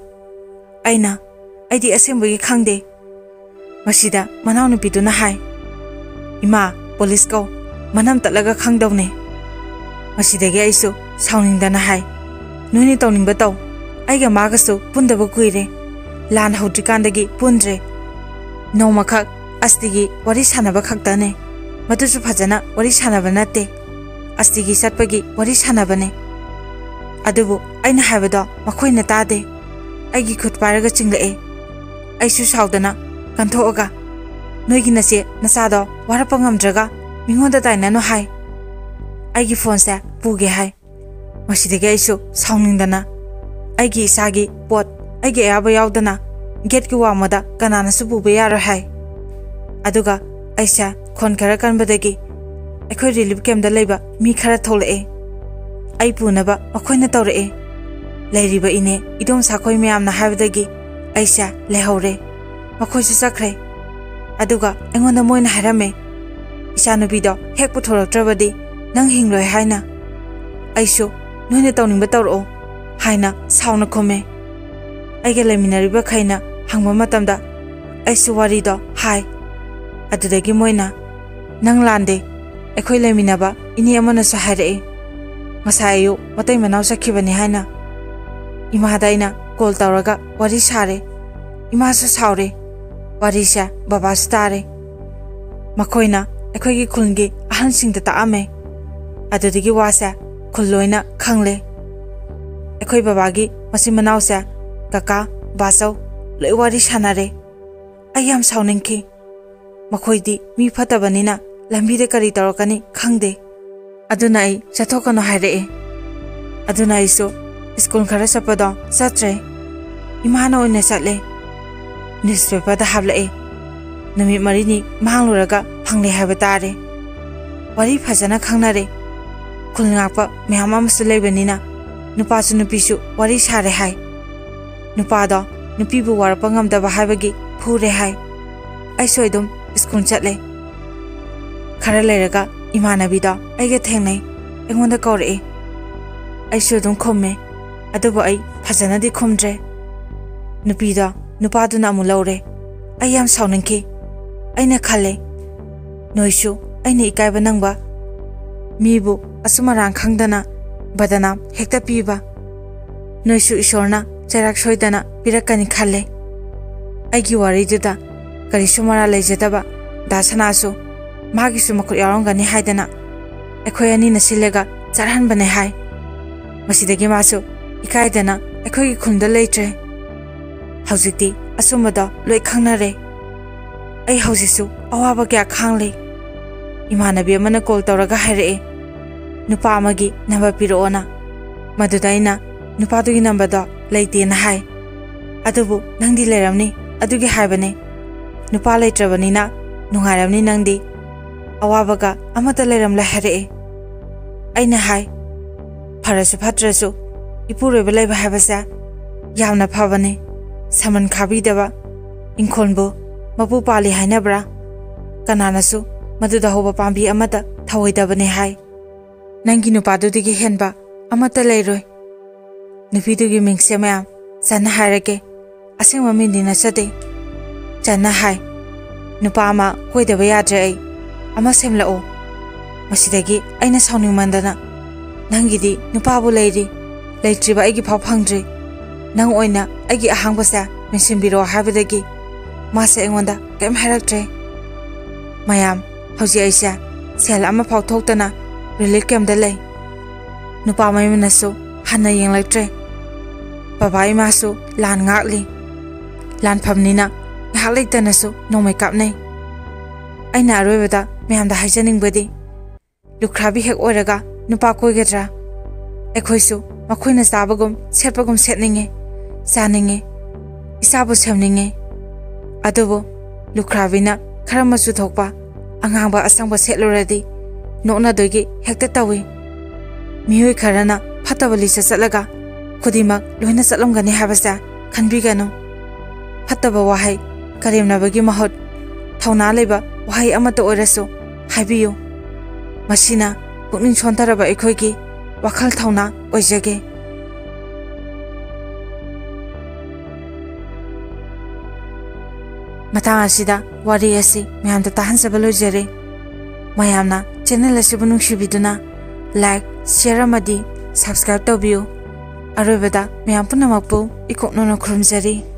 ꯑꯩꯅ, "ꯑꯩꯗꯤ ꯑꯁꯦꯡꯕꯒꯤ ꯈꯪꯗꯦ"꯫ ꯃꯁꯤꯗ ꯃꯅꯥꯎꯅꯨꯄꯤꯗꯨꯅ ꯍꯥꯏ, "ꯏꯃꯥ, ꯄꯨꯂꯤꯁ ꯀꯧ, ꯃꯅꯝ ꯇꯠꯂꯒ ꯈꯪꯗꯧꯅꯦ"꯫ ꯃꯁꯤꯗꯒꯤ ꯑꯩꯁꯨ ꯁꯥꯎꯅꯤꯡꯗꯅ ꯍꯥꯏ, "ꯅꯣꯏꯅ ꯇꯧꯅꯤꯡꯕ ꯇꯧ, ꯑꯩꯒ ꯃꯥꯒꯁꯨ ꯄꯨꯟꯗꯕ ꯀꯨꯏꯔꯦ, ꯂꯥꯟ ꯍꯧꯗ꯭ꯔꯤꯀꯥꯟꯗꯒꯤ ꯄꯨꯟꯗ꯭ꯔꯦ꯫ ꯅꯣꯡꯃꯈꯛ ꯑꯁꯇꯤꯒꯤ ꯋꯥꯔꯤ ꯁꯥꯟꯅꯕ ꯈꯛꯇꯅꯦ, ꯃꯗꯨꯁꯨ ꯐꯖꯅ ꯋꯥꯔꯤ ꯁꯥꯟꯅꯕ ꯅꯠꯇꯦ, ꯑꯁꯇꯤꯒꯤ ꯆꯠꯄꯒꯤ ꯋꯥꯔꯤ ꯁꯥꯟꯅꯕꯅꯦ꯫ ꯑꯗꯨꯕꯨ ꯑꯩꯅ ꯍꯥꯏꯕꯗꯣ ꯃꯈꯣꯏꯅ ꯇꯥꯗꯦ꯫ ꯑꯩꯒꯤ ꯈꯨꯠ ꯄꯥꯏꯔꯒ ꯆꯤꯡꯂꯛꯑꯦ꯫ ꯑꯩꯁꯨ ꯁꯥꯎꯗꯅ ꯀꯟꯊꯣꯛꯑꯒ, "ꯅꯣꯏꯒꯤ ꯅꯆꯦ ꯅꯆꯥꯗꯣ ꯋꯥꯔꯛꯄ ꯉꯝꯗ꯭ꯔꯒ ꯃꯤꯉꯣꯟꯗ ꯇꯥꯏꯅꯅꯨ ꯍꯥꯏ꯫ ꯑꯩꯒꯤ ꯐꯣꯟꯁꯦ ꯄꯨꯒꯦ ꯍꯥꯏ"꯫ ꯃꯁꯤꯗꯒꯤ ꯑꯩꯁꯨ ꯁꯥꯎꯅꯤꯡꯗꯅ, "ꯑꯩꯒꯤ ꯏꯁꯥꯒꯤ ꯄꯣꯠ ꯑꯩꯒꯤ ꯑꯌꯥꯕ ꯌꯥꯎꯗꯅ ꯒꯦꯠꯀꯤ ꯋꯥꯡꯃꯗ ꯀꯅꯥꯅꯁꯨ ꯄꯨꯕ ꯌꯥꯔꯣꯏ" ꯍꯥꯏ꯫ ꯑꯗꯨꯒ ꯑꯩꯁꯦ ꯈꯣꯟ ꯈꯔ ꯀꯟꯕꯗꯒꯤ ꯑꯩꯈꯣꯏ ꯔꯤꯂꯤꯐ ꯀꯦꯝꯞꯇ ꯂꯩꯕ ꯃꯤ ꯈꯔ ꯊꯣꯛꯂꯛꯑꯦ꯫ ꯑꯩ ꯄꯨꯅꯕ ꯃꯈꯣꯏꯅ ꯇꯧꯔꯛꯑꯦ꯫ ꯂꯩꯔꯤꯕ ꯏꯅꯦ ꯏꯗꯣꯝꯆꯥꯈꯣꯏ ꯃꯌꯥꯝꯅ ꯍꯥꯏꯕꯗꯒꯤ ꯑꯩꯁꯦ ꯂꯩꯍꯧꯔꯦ꯫ ꯃꯈꯣꯏꯁꯨ ꯆꯠꯈ꯭ꯔꯦ꯫ ꯑꯗꯨꯒ ꯑꯩꯉꯣꯟꯗ ꯃꯣꯏꯅ ꯍꯥꯏꯔꯝꯃꯦ, "ꯏꯆꯥꯅꯨꯄꯤꯗꯣ ꯍꯦꯛ ꯄꯨꯊꯣꯔꯛꯇ꯭ꯔꯕꯗꯤ ꯅꯪ ꯍꯤꯡꯂꯣꯏ" ꯍꯥꯏꯅ꯫ ꯑꯩꯁꯨ, "ꯅꯣꯏꯅ ꯇꯧꯅꯤꯡꯕ ꯇꯧꯔꯛꯑꯣ" ꯍꯥꯏꯅ ꯁꯥꯎꯅ ꯈꯨꯝꯃꯦ꯫ ꯑꯩꯒ ꯂꯩꯃꯤꯟꯅꯔꯤꯕꯈꯩꯅ ꯍꯪꯕ ꯃꯇꯝꯗ ꯑꯩꯁꯨ ꯋꯥꯔꯤꯗꯣ ꯍꯥꯏ꯫ ꯑꯗꯨꯗꯒꯤ ꯃꯣꯏꯅ, "ꯅꯪ ꯂꯥꯟꯗꯦ, ꯑꯩꯈꯣꯏ ꯂꯩꯃꯤꯟꯅꯕ ꯏꯅꯦ ꯑꯃꯅꯁꯨ ꯍꯥꯏꯔꯛꯏ, ꯉꯁꯥꯏ ꯑꯌꯨꯛ ꯃꯇꯩ ꯃꯅꯥꯎ ꯆꯠꯈꯤꯕꯅꯤ" ꯍꯥꯏꯅ꯫ ꯏꯃꯥꯗ ꯑꯩꯅ ꯀꯣꯜ ꯇꯧꯔꯒ ꯋꯥꯔꯤ ꯁꯥꯔꯦ꯫ ꯏꯃꯥꯁꯨ ꯁꯥꯎꯔꯦ꯫ ꯋꯥꯔꯤꯁꯦ ꯕꯕꯥꯁꯨ ꯇꯥꯔꯦ꯫ ꯃꯈꯣꯏꯅ ꯑꯩꯈꯣꯏꯒꯤ ꯈꯨꯜꯒꯤ ꯑꯍꯟꯁꯤꯡꯗ ꯇꯥꯛꯑꯝꯃꯦ꯫ ꯑꯗꯨꯗꯒꯤ ꯋꯥꯁꯦ ꯈꯨꯜ ꯂꯣꯏꯅ ꯈꯪꯂꯦ꯫ ꯑꯩꯈꯣꯏ ꯕꯕꯥꯒꯤ ꯃꯆꯤꯟ ꯃꯅꯥꯎꯁꯦ ꯀꯀꯥ, ꯕꯥꯆꯧ ꯂꯣꯏ ꯋꯥꯔꯤ ꯁꯥꯟꯅꯔꯦ꯫ ꯑꯩ ꯌꯥꯝ ꯁꯥꯎꯅꯤꯡꯈꯤ꯫ ꯃꯈꯣꯏꯗꯤ ꯃꯤ ꯐꯠꯇꯕꯅꯤꯅ ꯂꯝꯕꯤꯗ ꯀꯔꯤ ꯇꯧꯔꯛꯀꯅꯤ ꯈꯪꯗꯦ꯫ ꯑꯗꯨꯅ ꯑꯩ ꯆꯠꯊꯣꯛꯀꯅꯨ ꯍꯥꯏꯔꯛꯑꯦ꯫ ꯑꯗꯨꯅ ꯑꯩꯁꯨ ꯁ꯭ꯀꯨꯜ ꯈꯔ ꯆꯠꯄꯗꯣ ꯆꯠꯇ꯭ꯔꯦ꯫ ꯏꯃꯥꯅ ꯑꯣꯏꯅ ꯆꯠꯂꯦ꯫ ꯅ꯭ꯌꯨꯁꯄꯦꯄꯔꯗ ꯍꯥꯞꯂꯛꯑꯦ꯫ ꯅꯨꯃꯤꯠ ꯃꯔꯤꯅꯤ ꯃꯥꯡꯂꯨꯔꯒ ꯐꯪꯂꯦ ꯍꯥꯏꯕ ꯇꯥꯔꯦ꯫ ꯋꯥꯔꯤ ꯐꯖꯅ ꯈꯪꯅꯔꯦ꯫ ꯈꯨꯜ ꯉꯥꯛꯄ ꯃꯌꯥꯝ ꯑꯃꯁꯨ ꯂꯩꯕꯅꯤꯅ ꯅꯨꯄꯥꯁꯨ ꯅꯨꯄꯤꯁꯨ ꯋꯥꯔꯤ ꯁꯥꯔꯦ ꯍꯥꯏ꯫ ꯅꯨꯄꯥꯗꯣ ꯅꯨꯄꯤꯕꯨ ꯋꯥꯔꯛꯄ ꯉꯝꯗꯕ ꯍꯥꯏꯕꯒꯤ ꯐꯨꯔꯦ ꯍꯥꯏ꯫ ꯑꯩꯁꯨ ꯑꯗꯨꯝ ꯁ꯭ꯀꯨꯜ ꯆꯠꯂꯦ꯫ ꯈꯔ ꯂꯩꯔꯒ ꯏꯃꯥꯟꯅꯕꯤꯗꯣ ꯑꯩꯒ ꯊꯦꯡꯅꯩ꯫ ꯑꯩꯉꯣꯟꯗ ꯀꯧꯔꯛꯑꯦ꯫ ꯑꯩꯁꯨ ꯑꯗꯨꯝ ꯈꯨꯝꯃꯦ꯫ ꯑꯗꯨꯕꯨ ꯑꯩ ꯐꯖꯅꯗꯤ ꯈꯨꯝꯗ꯭ꯔꯦ꯫ ꯅꯨꯄꯤꯗꯣ ꯅꯨꯄꯥꯗꯨꯅ ꯑꯃꯨꯛ ꯂꯧꯔꯦ꯫ ꯑꯩ ꯌꯥꯝ ꯁꯥꯎꯅꯤꯡꯈꯤ꯫ ꯑꯩꯅ ꯈꯜꯂꯦ, ꯅꯣꯏꯁꯨ ꯑꯩꯅ ꯏꯀꯥꯏꯕ ꯅꯪꯕ, ꯃꯤꯕꯨ ꯑꯆꯨꯝ ꯑꯔꯥꯟ ꯈꯪꯗꯅ ꯕꯗꯅꯥꯝ ꯍꯦꯛꯇ ꯄꯤꯕ, ꯅꯣꯏꯁꯨ ꯏꯁꯣꯔꯅ ꯆꯩꯔꯥꯛ ꯁꯣꯏꯗꯅ ꯄꯤꯔꯛꯀꯅꯤ ꯈꯜꯂꯦ꯫ ꯑꯩꯒꯤ ꯋꯥꯔꯤꯗꯨꯗ ꯀꯔꯤꯁꯨ ꯃꯔꯥꯜ ꯂꯩꯖꯗꯕ ꯗꯥ ꯁꯅꯥꯁꯨ ꯃꯥꯒꯤꯁꯨ ꯃꯈꯨꯠ ꯌꯥꯎꯔꯝꯒꯅꯤ ꯍꯥꯏꯗꯅ ꯑꯩꯈꯣꯏ ꯑꯅꯤꯅ ꯁꯤꯜꯂꯒ ꯆꯠꯍꯟꯕꯅꯦ ꯍꯥꯏ꯫ ꯃꯁꯤꯗꯒꯤ ꯃꯥꯁꯨ ꯏꯀꯥꯏꯗꯅ ꯑꯩꯈꯣꯏꯒꯤ ꯈꯨꯟꯗ ꯂꯩꯇ꯭ꯔꯦ꯫ ꯍꯧꯖꯤꯛꯇꯤ ꯑꯆꯨꯝꯕꯗꯣ ꯂꯣꯏ ꯈꯪꯅꯔꯦ꯫ ꯑꯩ ꯍꯧꯖꯤꯛꯁꯨ ꯑꯋꯥꯕ ꯀꯌꯥ ꯈꯥꯡꯂꯤ꯫ ꯏꯃꯥꯟꯅꯕꯤ ꯑꯃꯅ ꯀꯣꯜ ꯇꯧꯔꯒ ꯍꯥꯏꯔꯛꯑꯦ, ꯅꯨꯄꯥ ꯑꯃꯒꯤ ꯅꯝꯕꯔ ꯄꯤꯔꯛꯑꯣꯅ꯫ ꯃꯗꯨꯗ ꯑꯩꯅ ꯅꯨꯄꯥꯗꯨꯒꯤ ꯅꯝꯕꯔꯗꯣ ꯂꯩꯇꯦꯅ ꯍꯥꯏ꯫ ꯑꯗꯨꯕꯨ ꯅꯪꯗꯤ ꯂꯩꯔꯝꯅꯤ, ꯑꯗꯨꯒꯤ ꯍꯥꯏꯕꯅꯦ꯫ ꯅꯨꯄꯥ ꯂꯩꯇ꯭ꯔꯕꯅꯤꯅ ꯅꯨꯡꯉꯥꯏꯔꯝꯅꯤ ꯅꯪꯗꯤ꯫ ꯑꯋꯥꯕꯒ ꯑꯃꯠꯇ ꯂꯩꯔꯝꯂꯦ ꯍꯥꯏꯔꯛꯑꯦ꯫ ꯑꯩꯅ ꯍꯥꯏ, ꯐꯔꯁꯨ ꯐꯠꯇ꯭ꯔꯁꯨ ꯏꯄꯨꯔꯣꯏꯕ ꯂꯩꯕ ꯍꯥꯏꯕꯁꯦ ꯌꯥꯝꯅ ꯐꯕꯅꯤ꯫ ꯁꯃꯟ ꯈꯥꯕꯤꯗꯕ ꯏꯪꯈꯣꯜꯕꯨ ꯃꯄꯨ ꯄꯥꯜꯂꯤ ꯍꯥꯏꯅꯕ꯭ꯔꯥ? ꯀꯅꯥꯅꯁꯨ ꯃꯗꯨꯗ ꯍꯧꯕ ꯄꯥꯝꯕꯤ ꯑꯃꯠꯇ ꯊꯧꯑꯣꯏꯗꯕꯅꯤ ꯍꯥꯏ꯫ ꯅꯪꯒꯤ ꯅꯨꯄꯥꯗꯨꯗꯒꯤ ꯍꯦꯟꯕ ꯑꯃꯠꯇ ꯂꯩꯔꯣꯏ꯫ ꯅꯨꯄꯤꯗꯨꯒꯤ ꯃꯤꯡꯁꯦ ꯃꯌꯥꯝ ꯆꯟꯅ ꯍꯥꯏꯔꯒꯦ꯫ ꯑꯁꯦꯡꯕ ꯃꯤꯡꯗꯤ ꯅꯠꯆꯗꯦ꯫ ꯆꯟꯅ ꯍꯥꯏ, ꯅꯨꯄꯥ ꯑꯃ ꯀꯣꯏꯗꯕ ꯌꯥꯗ꯭ꯔꯦ ꯑꯩ꯫ ꯑꯃ ꯁꯦꯝꯂꯛꯑꯣ꯫ ꯃꯁꯤꯗꯒꯤ ꯑꯩꯅ ꯁꯥꯎꯅꯤꯡꯃꯟꯗꯅ, ꯅꯪꯒꯤꯗꯤ ꯅꯨꯄꯥꯕꯨ ꯂꯩꯔꯤ, ꯂꯩꯇ꯭ꯔꯤꯕ ꯑꯩꯒꯤ ꯐꯥꯎ ꯐꯪꯗ꯭ꯔꯤ꯫ ꯅꯪ ꯑꯣꯏꯅ ꯑꯩꯒꯤ ꯑꯍꯥꯡꯕꯁꯦ ꯃꯦꯟꯁꯤꯟꯕꯤꯔꯣ ꯍꯥꯏꯕꯗꯒꯤ ꯃꯥꯁꯦ ꯑꯩꯉꯣꯟꯗ ꯀꯔꯤꯝ ꯍꯥꯏꯔꯛꯇ꯭ꯔꯦ꯫ ꯃꯌꯥꯝ, ꯍꯧꯖꯤꯛ ꯑꯩꯁꯦ ꯁꯦꯜ ꯑꯃꯐꯥꯎ ꯊꯣꯛꯇꯅ ꯔꯤꯂꯤꯐ ꯀꯦꯝꯞꯇ ꯂꯩ꯫ ꯅꯨꯄꯥ ꯃꯌꯨꯝꯅꯁꯨ ꯍꯟꯅ ꯌꯦꯡꯂꯛꯇ꯭ꯔꯦ꯫ ꯕꯕꯥ ꯏꯃꯥꯁꯨ ꯂꯥꯟ ꯉꯥꯛꯂꯤ꯫ ꯂꯥꯟꯐꯝꯅꯤꯅ ꯉꯥꯏꯍꯥꯛ ꯂꯩꯇꯅꯁꯨ ꯅꯣꯡꯃꯩ ꯀꯥꯞꯅꯩ꯫ ꯑꯩꯅ ꯑꯔꯣꯏꯕꯗ ꯃꯌꯥꯝꯗ ꯍꯥꯏꯖꯅꯤꯡꯕꯗꯤ, ꯂꯨꯈ꯭ꯔꯥꯕꯤ ꯍꯦꯛ ꯑꯣꯏꯔꯒ ꯅꯨꯄꯥ ꯀꯣꯏꯒꯗ꯭ꯔꯥ? ꯑꯩꯈꯣꯏꯁꯨ ꯃꯈꯣꯏꯅ ꯆꯥꯕꯒꯨꯝ ꯁꯦꯠꯄꯒꯨꯝ ꯁꯦꯠꯅꯤꯡꯉꯤ, ꯆꯥꯅꯤꯡꯉꯤ, ꯏꯆꯥꯕꯨ ꯁꯦꯝꯅꯤꯡꯉꯤ꯫ ꯑꯗꯨꯕꯨ ꯂꯨꯈ꯭ꯔꯥꯕꯤꯅ ꯈꯔ ꯃꯆꯨ ꯊꯣꯛꯄ ꯑꯉꯥꯡꯕ ꯑꯁꯪꯕ ꯁꯦꯠꯂꯨꯔꯗꯤ ꯅꯣꯛꯅꯗꯣꯏꯒꯤ ꯍꯦꯛꯇ ꯇꯧꯏ꯫ ꯃꯤꯑꯣꯏ ꯈꯔꯅ ꯐꯠꯇꯕ ꯂꯤꯆꯠ ꯆꯠꯂꯒ ꯈꯨꯗꯤꯡꯃꯛ ꯂꯣꯏꯅ ꯆꯠꯂꯝꯒꯅꯤ ꯍꯥꯏꯕꯁꯦ ꯈꯟꯕꯤꯒꯅꯨ꯫ ꯐꯠꯇꯕ ꯋꯥꯍꯩ ꯀꯔꯦꯝꯅꯕꯒꯤ ꯃꯍꯨꯠ ꯊꯧꯅꯥ ꯂꯩꯕ ꯋꯥꯍꯩ ꯑꯃꯠꯇ ꯑꯣꯏꯔꯁꯨ ꯍꯥꯏꯕꯤꯌꯨ꯫ ꯃꯁꯤꯅ ꯄꯨꯛꯅꯤꯡ ꯁꯣꯟꯊꯔꯕ ꯑꯩꯈꯣꯏꯒꯤ ꯋꯥꯈꯜ ꯊꯧꯅꯥ ꯑꯣꯏꯖꯒꯦ꯫ ꯃꯇꯥꯡ ꯑꯁꯤꯗ ꯋꯥꯔꯤ ꯑꯁꯤ ꯃꯌꯥꯝꯗ ꯇꯥꯍꯟꯖꯕ ꯂꯣꯏꯖꯔꯦ꯫ ꯃꯌꯥꯝꯅ ꯆꯦꯅꯦꯜ ꯑꯁꯤꯕꯨ ꯅꯨꯡꯁꯤꯕꯤꯗꯨꯅ ꯂꯥꯏꯛ, ꯁꯤꯌꯔ ꯑꯃꯗꯤ ꯁꯕꯁꯀ꯭ꯔꯥꯏꯕ ꯇꯧꯕꯤꯌꯨ꯫ ꯑꯔꯣꯏꯕꯗ ꯃꯌꯥꯝ ꯄꯨꯝꯅꯃꯛꯄꯨ ꯏꯀꯣꯛꯅꯅ ꯈꯨꯔꯨꯝꯖꯔꯤ꯫